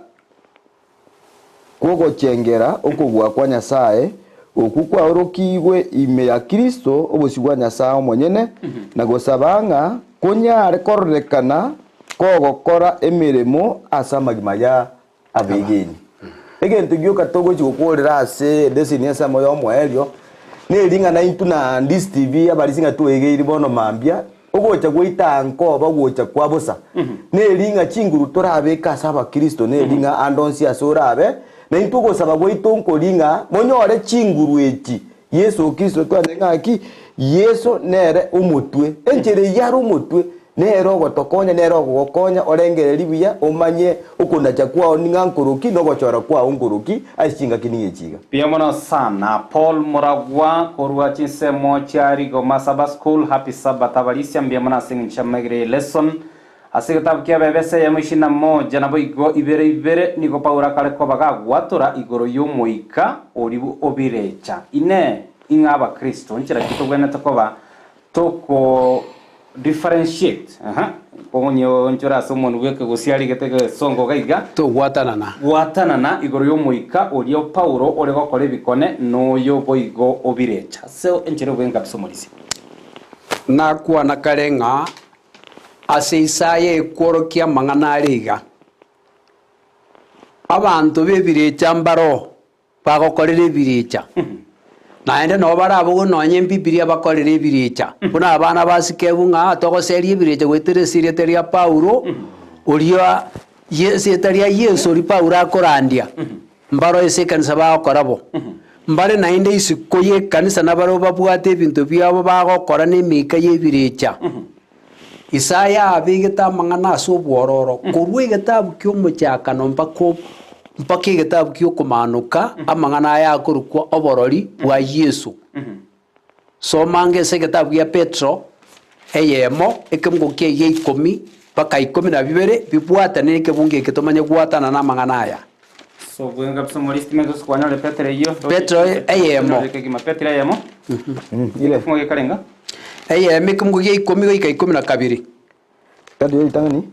kw'ogochengera okobua kwa Nyasae, okwo kwaorokigwe ime ya Kristo obosio bwa Nyasae omonyene, na gosaba ng'a konyare kororekana kogokora emeremo ase amagima ya abegeni. Egento gioka togochi gokorera ase edeseni ensemo y'omoerio, neri ng'a naintwe na Ndisi TV abarisia ng'a twegeiri bono mambia, ogocha gwaito nkoba ogocha kwa bosa. Neri ng'a chinguru torabeke ase abakristo neri ng'a ande onsi ase orabe, naintwe ogosaba gwaito nkori ng'a monyore chinguru echi Yeso Kristo twane ng'aki, Yeso nere omotwe, enchera eyio are omotwe, nere ogotokonya, nere ogogokonya orengererie buya, omanye okonacha kwao ning'a nkoroki, na ogochora kwao nkoroki ase chingaki nigo echi iga. Mbuya mono sana Paul Muragwa korwa chinsemo chia Rigoma Sabbath School Happy Sabbath Abarisia mbuya mono ase eng'encho yamagere ye lesson Ase egetabu ki'Abaefeso eyemo isini na moja, naboigo ibere ibere, nigo Paulo akare koba gagwatora igoro y'Omoika oria obirecha. Inee! Ing'a Abakristo, nchera ki togwenerete koba toko differentiate? Aha, konyonchora ase omonwa bw'ekegusii arigete egesongo iga iga. Togwatanana. Gwatanana igoro y'Omoika oria Paulo ore gokora ebikone, noyo boigo obirecha. Ase enchera obwenge kabisa omorisia. Nakwana kare ng'a Ase Isaya ekworokia amang'ana are iga, Abanto b'ebirecha mbaroo bagokorera ebirecha, naende nabo barabogwe nonya Ebibilia bakorere ebirecha, buna abana ba Sikebu ng'a togoseria ebirecha goetera ase erieta ria Paulo, oria ase erieta ria Yeso oria Paulo akorandia, mbaro ase ekanisa bagokora bo. Mbare naende isiko y'ekanisa nabarabwo babwate ebinto biabo bagokora nemeika y'ebirecha. Isaya abegete amang'ana ase obwororo korwa egetabu ki'omochakano mpaka mpaka egetabu ki'okomaanoka, amang'ana aya akorokwa oborori bwa Yeso. Soma ange ase egetabu gia Petero eyemo, ekemungo kia gia ikomi mpaka ikomi na bibere, bibwatane nekebungo eke tomanye gwatanana namang'ana aya. So bwenga bse omorisia timanyeti gose kwanyore Petero eyio. Petero eyemo. Kegima Petero eyemo. Ile. Ekefungo gekarenga. Eyemo ekemungo gia ikomi goika ikomi na kabere. Petero ritang'ani.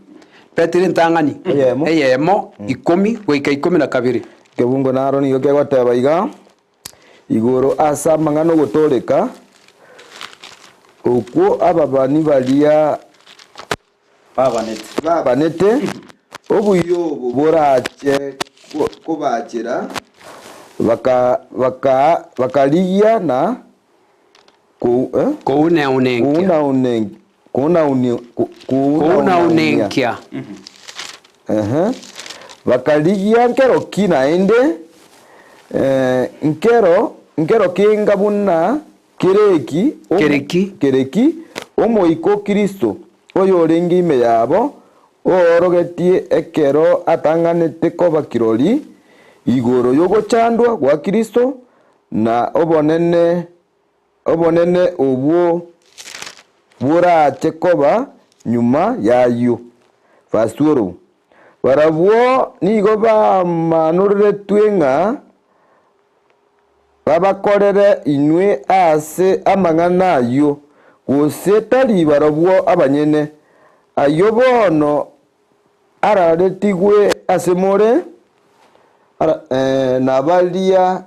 Petero entang'ani. Eyemo. Eyemo ikomi goika ikomi na kabere. Ekebungo naro nigo kegoteba iga, Igoro ase amang'ana ogotooreka, okwo ababani baria babanete, obuya obo borache kobachera, bakarigia na Kouna-unenkia. Bakarigia nkero ki naende, nkero nkero kenga buna kereki, kereki, Omoika o Kristo, oyorenge ime yabo, oorogetie ekero atang'anete koba kirori igoro y'ogochandwa gwa Kristo, na obonene Obonene obwo borache koba nyuma y'ayio. Verse 12, Barabwo nigo bamanoreretwe ng'a babakorere inwe ase amang'ana ayio, gose tari barabwo abanyene. Ayio bono araretigwe ase more, na baria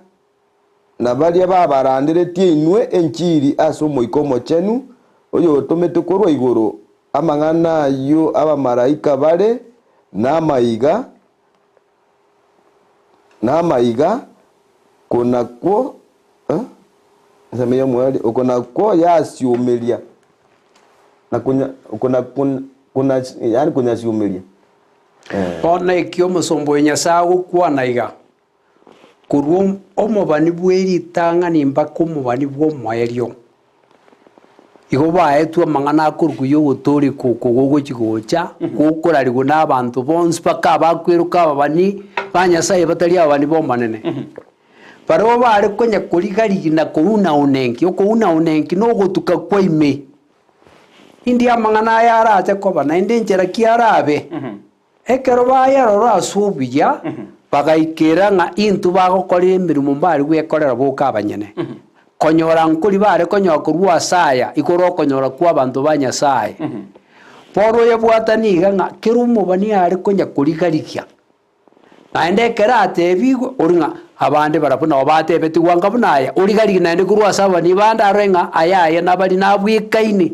Na baria babaranderetie inwe enchiri ase Omoika Omochenu, oyotometwe korwa igoro, amang'ana ayio abamalaika bare namaiga, namaiga, oko nakwo eh, ensemo y'omweri, oko nakwo yasiumeria, na konya, oko nakwo kona, yaani konyasiumeria eh. Bono eki omosomba oyo Nyasae agokwana iga, Korwa omobani bwe ritang'ani mpaka omobani bw'omoerio, igo baetwe amang'ana akorokwa y'ogotooreka oko gogochia gocha, gokorarigwa nabanto bonsi mpaka abakweroka ababani ba Nyasaye batari ababani b'Omonene. Barabwo bare konya koriga-rigia na kouna-unenkia, okouna-unenkia nogotuka kwa ime. Indi amang'ana aya arache koba, naende enchera ki arabe? Ekero bayarora ase obuya, bagaikera ng'a intwe bagokorera emeremo mbare gwekorera boka abanyene. Konyora nkori bare konyora korwa ase aya igoro okonyora kw'abanto ba Nyasae. Bono oyebwatanie iga ng'a kera omobani are konya koriga-rigia. Naende ekero atebigwe, oria ng'a abande barabwo nabo batebetigwe anga buna aya, origarigi naende korwa ase abanie bande arore ng'a aya aye nabari nabwekaine.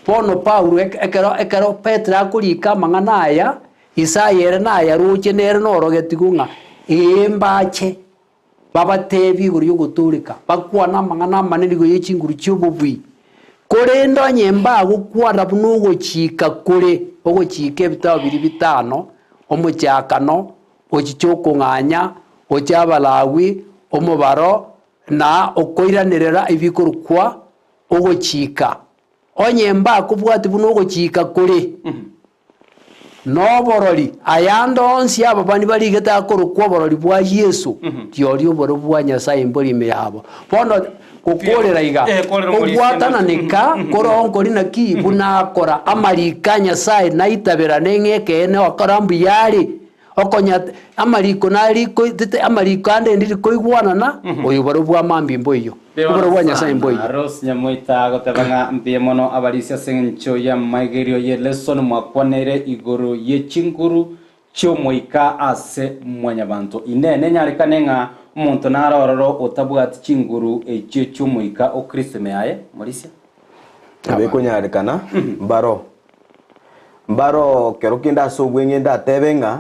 Bono Paulo ekero ekero Petero akorika amang'ana aya, Isaya ere nayaroche nere norogetigwe ng'a ee mbache babatebie igoro y'ogotooreka, bakwane amang'ana amanene igoro ye chinguru chi'obobui. Korende onye mbagokwana buna ogochika kore, ogochika ebitabo biria bitano, omochakano, ochiche okong'anya, oche Abalawi, omobaro, na okoiranerera ebikorokwa ogochika. Onye mbakobwatia buna ogochika kore, Noborori, ayande onsi ababani barigete akorokwa oborori bwa Yeso, rirorio oborori bwa Nyasae mbori ime yabo. Bono gokorera iga, ogwatananeka koroo nkori naki buna akora amariko a Nyasae naitaberane ng'a ekeene okora mbuya are, okonya amariko nariko amariko ande ndiri koigwanana, oyo oborori bwa mambia mboiyo. Oborori bwa Nyasae mboiyo. Rose Nyamoita agoteba ng'a mbuya mono abarisia ase engencho y'amaigerio ye lesson mwakwaneire igoro ye chinguru chi'omoika ase mwanyabanto. Inee nenyarekane ng'a omonto nare ororo otabwati chinguru echio chi'omoika o Kristo ime yaye? Morisia. Nabo ekonyarekana mbaro. Mbaro kero kende ase obweng'e ndatebe ng'a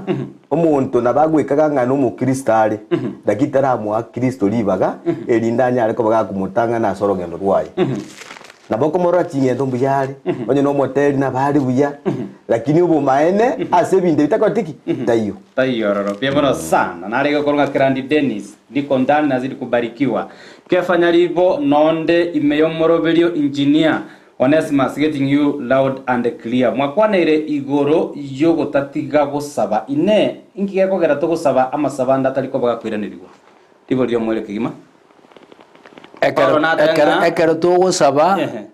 omonto nabo agoikaga ng'a nomokristo are, lakini taramoa Kristo ribaga erinde anyare koba gakomotang'ana ase orogendo rwaye. Nabo okomorora ching'endo mbuya are, onye nomoteri nabo are buya, lakini obomaene ase ebinto ebi takoreti ki? Taiyo. Taiyo ororo. Mbuya mono sana. Nare gokorwa ng'a Kerandi Dennis, niko ndani nazidi kubarikiwa. Kefa Nyaribo nonde ime y'omoroberio engineer Onesimus getting you loud and clear. Mwakwaneire igoro y'ogotatiga gosaba. Inee, inki gekogera togosaba amasabo ande atari koba gakoiranerigwa? Ribori ri'omoerio kegima. Ekero, Paulo natebe ekero, ng'a- ekero togosaba Ehe.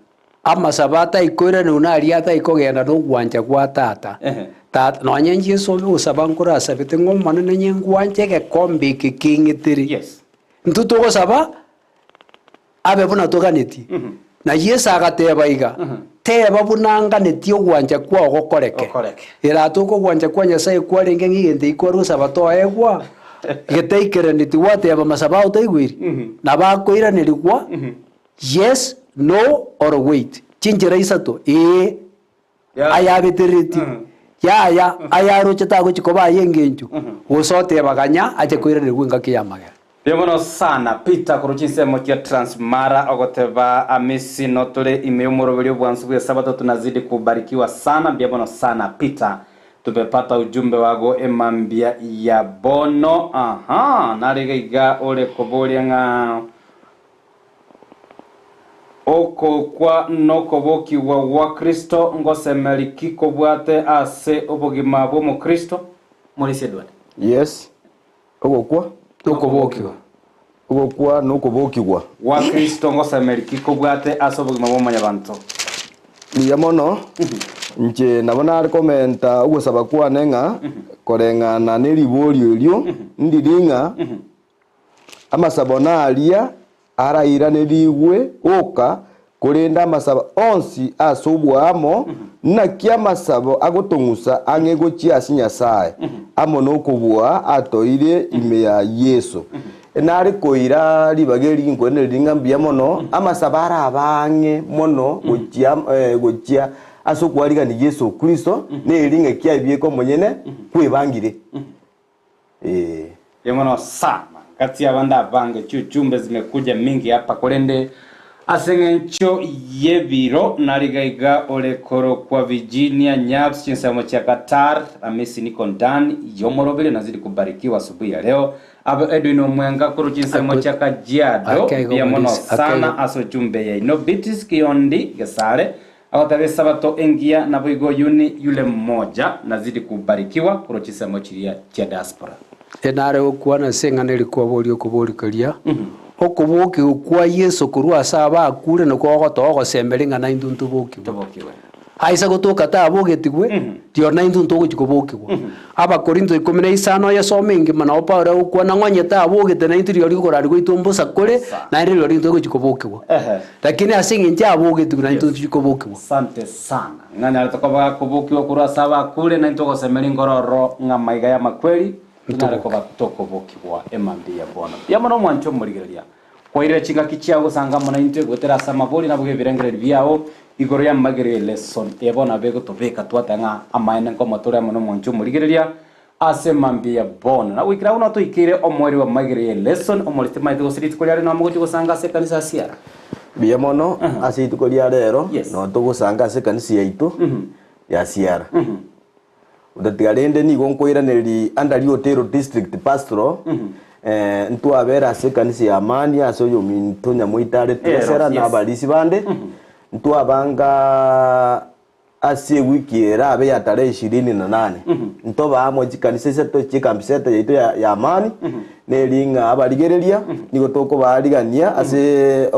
amasabo ataikoiranerwa naria ataikogenda nogwancha gwa Tata. Ehe. Tata, nonye inche nsome gosaba nkorasabete ng'a Omonene nyengwanche egekombe eke keng'etere. Yes. Intwe togosaba abe buna toganetie. Na Yeso agateba iga, Teba buna nganetie ogwancha kwao gokoreke. Gokoreke. Eratoke ogwancha kwa Nyasae kwarenge ng'a egento ekio kware gosaba toegwa, getaikeraneti gwateba amasabo ao taigweri, nabo akoiranerigwa yes, no, or wait. Chinchera isato, ee. Ayabetereretie, yaya, ayaroche tagochia koba ay'engencho, gose oteba ganya ache koiranerigwa engaki y'amagera. Mbuya mono sana Peter korwa chinsemo chia Transmara ogoteba Amisi notore ime y'omoroberi obwansu bw'esabato tunazidi kubarikiwa sana mbuya mono sana Peter tumepata ujumbe wago emambia ya bono aha nare iga iga ore koboria ng'a Okokwa nokobokigwa gwa Kristo ngosemeri ki kobwate ase obogima bw'Omokristo? Maurice Edward. Yes, ogokwa. Nokobokigwa. Ogokwa nokobokigwa. Gwa Kristo ngosemeri ki kobwate ase obogima bwa mwanyabanto? Buya mono, inche nabo nare komenta ogosaba kwane ng'a koreng'ana neriborio erio ndiri ng'a Amasabo naria arairanerigwe oka, korende amasabo onsi ase oboamo, naki amasabo agotong'usa ang'e gochia ase Nyasae, amo nokobua atoire ime ya Yeso. Nare koira ribaga eri nkoiraneria ng'a mbuya mono, amasabo arabe ang'e mono gochia gochia ase okwarigania Yeso Kristo, neri ng'aki abieka omonyene kwebangire. Ee. Mbuya mono sana. Kati y'abande abange chiujumbe zimekuja mingi hapa korende ase eng'encho y'ebiro nari iga iga ore korokwa Virginia Nyaps chinsemo chia Qatar Amisi niko ndani y'omoroberio nazidi kubarikiwa asubuhi ya leo Abe Edwin Omwenga korwa chinsemo chia Kajiado mbuya mono sana ase ujumbe yaino Beatrice Kiondi Gesare Agoteba Esabato engiya, naboigo oyio yule mmoja nazidi kubarikiwa korwa chinsemo chiria chia diaspora. Nare gokwana ase eng'ana eria kwaboria okoboria koria, Okobokigwa kwa Yeso korwa ase abakure nakwo gogotoa ogosemeria ng'a naintwe ntobokigwe. Tobokigwe. Aise gotoka tabogetigwe, rirorio naintwe ntogochia kobokigwa. Abakorinto ikomi na isano oyesome engima nabo Paulo agokwana ng'a onye tabogete naintwe rirorio okorarigwa gwaito mbosa kore, naende rirorio ntogochia kobokigwa. Ehe. Lakini ase eng'encho abogetigwe naintwe ntochia kobokigwa. Asante sana. Ng'a nyarete koba gakobokigwa korwa ase abakure, naintwe ogosemeria nkoro ororo ng'a amaiga y'amakweri. Tonyare koba tokobokigwa emambia ya bono. Mbuya mono omwanche omorigereria. Kwairire chingaki chiao gosanga amo naintwe goetera ase amabori naboigo ebirengererio biao igoro y'amagero y'eleson eye bono nabo egotobeka twateba ng'a amaene nkomotore amo nomwanche omorigereria ase mambia ya bono. Na goikera agwo natoikeire omoerio bw'amagero y'eleson omorisia timaete gose rituko riare nomo gochia gosanga ase ekanisa ya Siara. Mbuya mono ase rituko ria rero noo togosanga ase ekanisa yaito ya Siara. Gotatiga rende nigo nkoiraneria under Riotero District Pastoral, ntwabera ase ekanisa ya Amani ase oyominto Nyamoita are treasurer na abarisi bande, ntwabanga ase ewiki erabe ya tarehe ishirini na nane, ntoba amo chikanisa isato chiekambi center yaito ya Amani, neri ng'a abarigereria nigo tokobaarigania ase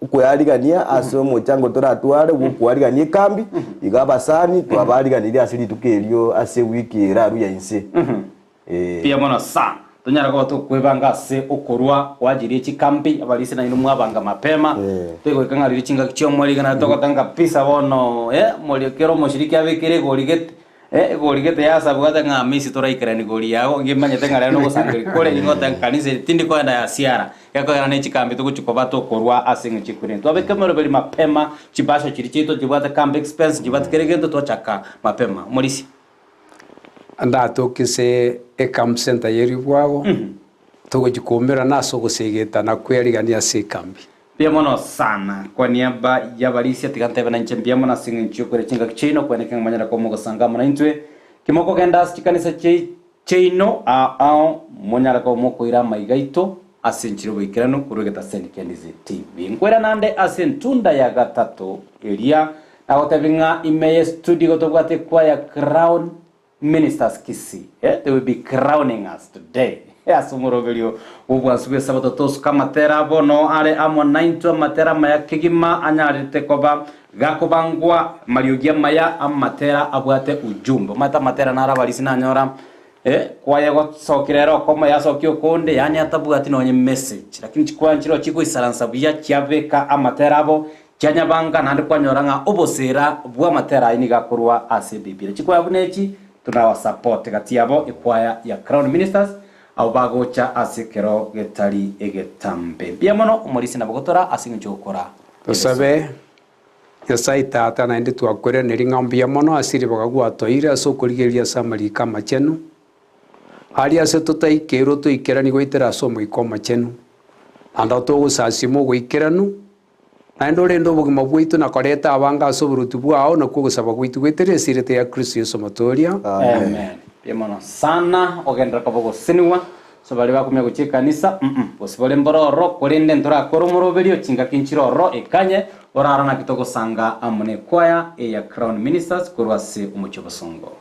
okwearigania ase omochango toratware bw'okoarigania ekambi, igo abasani twabaariganirie ase rituko erio ase ewiki erarue ya inse. Ee. Mbuya mono sana. Tonyare koba tokwebanga ase okorua kwa ajili ye chikambi, abarisia nainwe mwabanga mapema, toigoika ng'a riria chingaki chi'omorigana naende togotanga kabisa bono moria kera omoshiriki abekire egori gete. Egori gete yasabwate ng'a amisi toraikerani gori yago, ngimanyete ng'a rero nogosangereria kore, nigo ngoteba kanisa eri tindi koenda ya siara, gekogera ne chikambi togochia koba tokorwa ase eng'encho ekweri. Twabeka emeroberi mapema, chibasha chiria chiaito chibwate camp expense, chibwate kera egento twachaka mapema. Omorisia. Ndatoke ase ecamp center ye Ribwago, togochia koumerana ase ogosegeta na kwerigania ase ekambi. Mbuya mono sana. Kwa niaba y'abarisia tiga ntebe nainche mbuya mono ase eng'encho y'okoira chingaki chiaino kweneka ng'a monyare koba mogosanga amo naintwe. Kimokogenda ase chikanisa chiaino ao ao monyare koba mokoira amaiga aito ase enchera y'oboikeranu korwa egetaseni kia Ndizi TV. Nkoira nande ase entunda ya gatato eria nagotebia ng'a ime ye studio igo tobwate ekwaya Crown Ministers Kisii, eh, they will be crowning us today ase omoroberio bw'obwansu bw'esabato tosuka amatera abo no are amo naintwe amatera amaya kegima anyarete koba gakobangwa mariogi amaya amatera abwate ujumbe omanyete amatera naro abarisi nanyora eh, kwaya gosokera ere okomo yasokia okonde yaani atabwati nonye message lakini chikwaya nchiroo chigoisaransa buya chiabeka amatera abo Chianyabanga naende kwanyora ng'a obosera bw'amatera aya nigo akorwa ase Ebibilia. Chikwaya buna echi tunawasupport gati yabo ekwaya ya Crown Ministers abwo bagocha ase ekero getari egetambe. Mbuya mono omorisia nabo gotora ase eng'encho yogokora Tosabe, Nyasae Tata, naende twakweraneri ng'a mbuya mono ase ribaga gwatoire ase okorigereria ase amariko amachenu, aria ase totaikeirwe toikeranie goetera ase Omoika Omochenu, naende togosasima ogoikeranu, Naende orende obogima bwaito na koreta abange ase oboruoti bwao, nakwo ogosaba gwaito goetere ase erieta ria Kristo Yeso Omotooria. Amen. Mbuya mono sana ogenderera koba ogosesenigwa ase baria bakumia gochia ekanisa mm bosibore mbore ororo korende ntorakore omoroberio chingaki nchire ororo ekanye orara naki togosanga amo nekwaya eye ya Crown Ministers korwa ase omochie obosongo.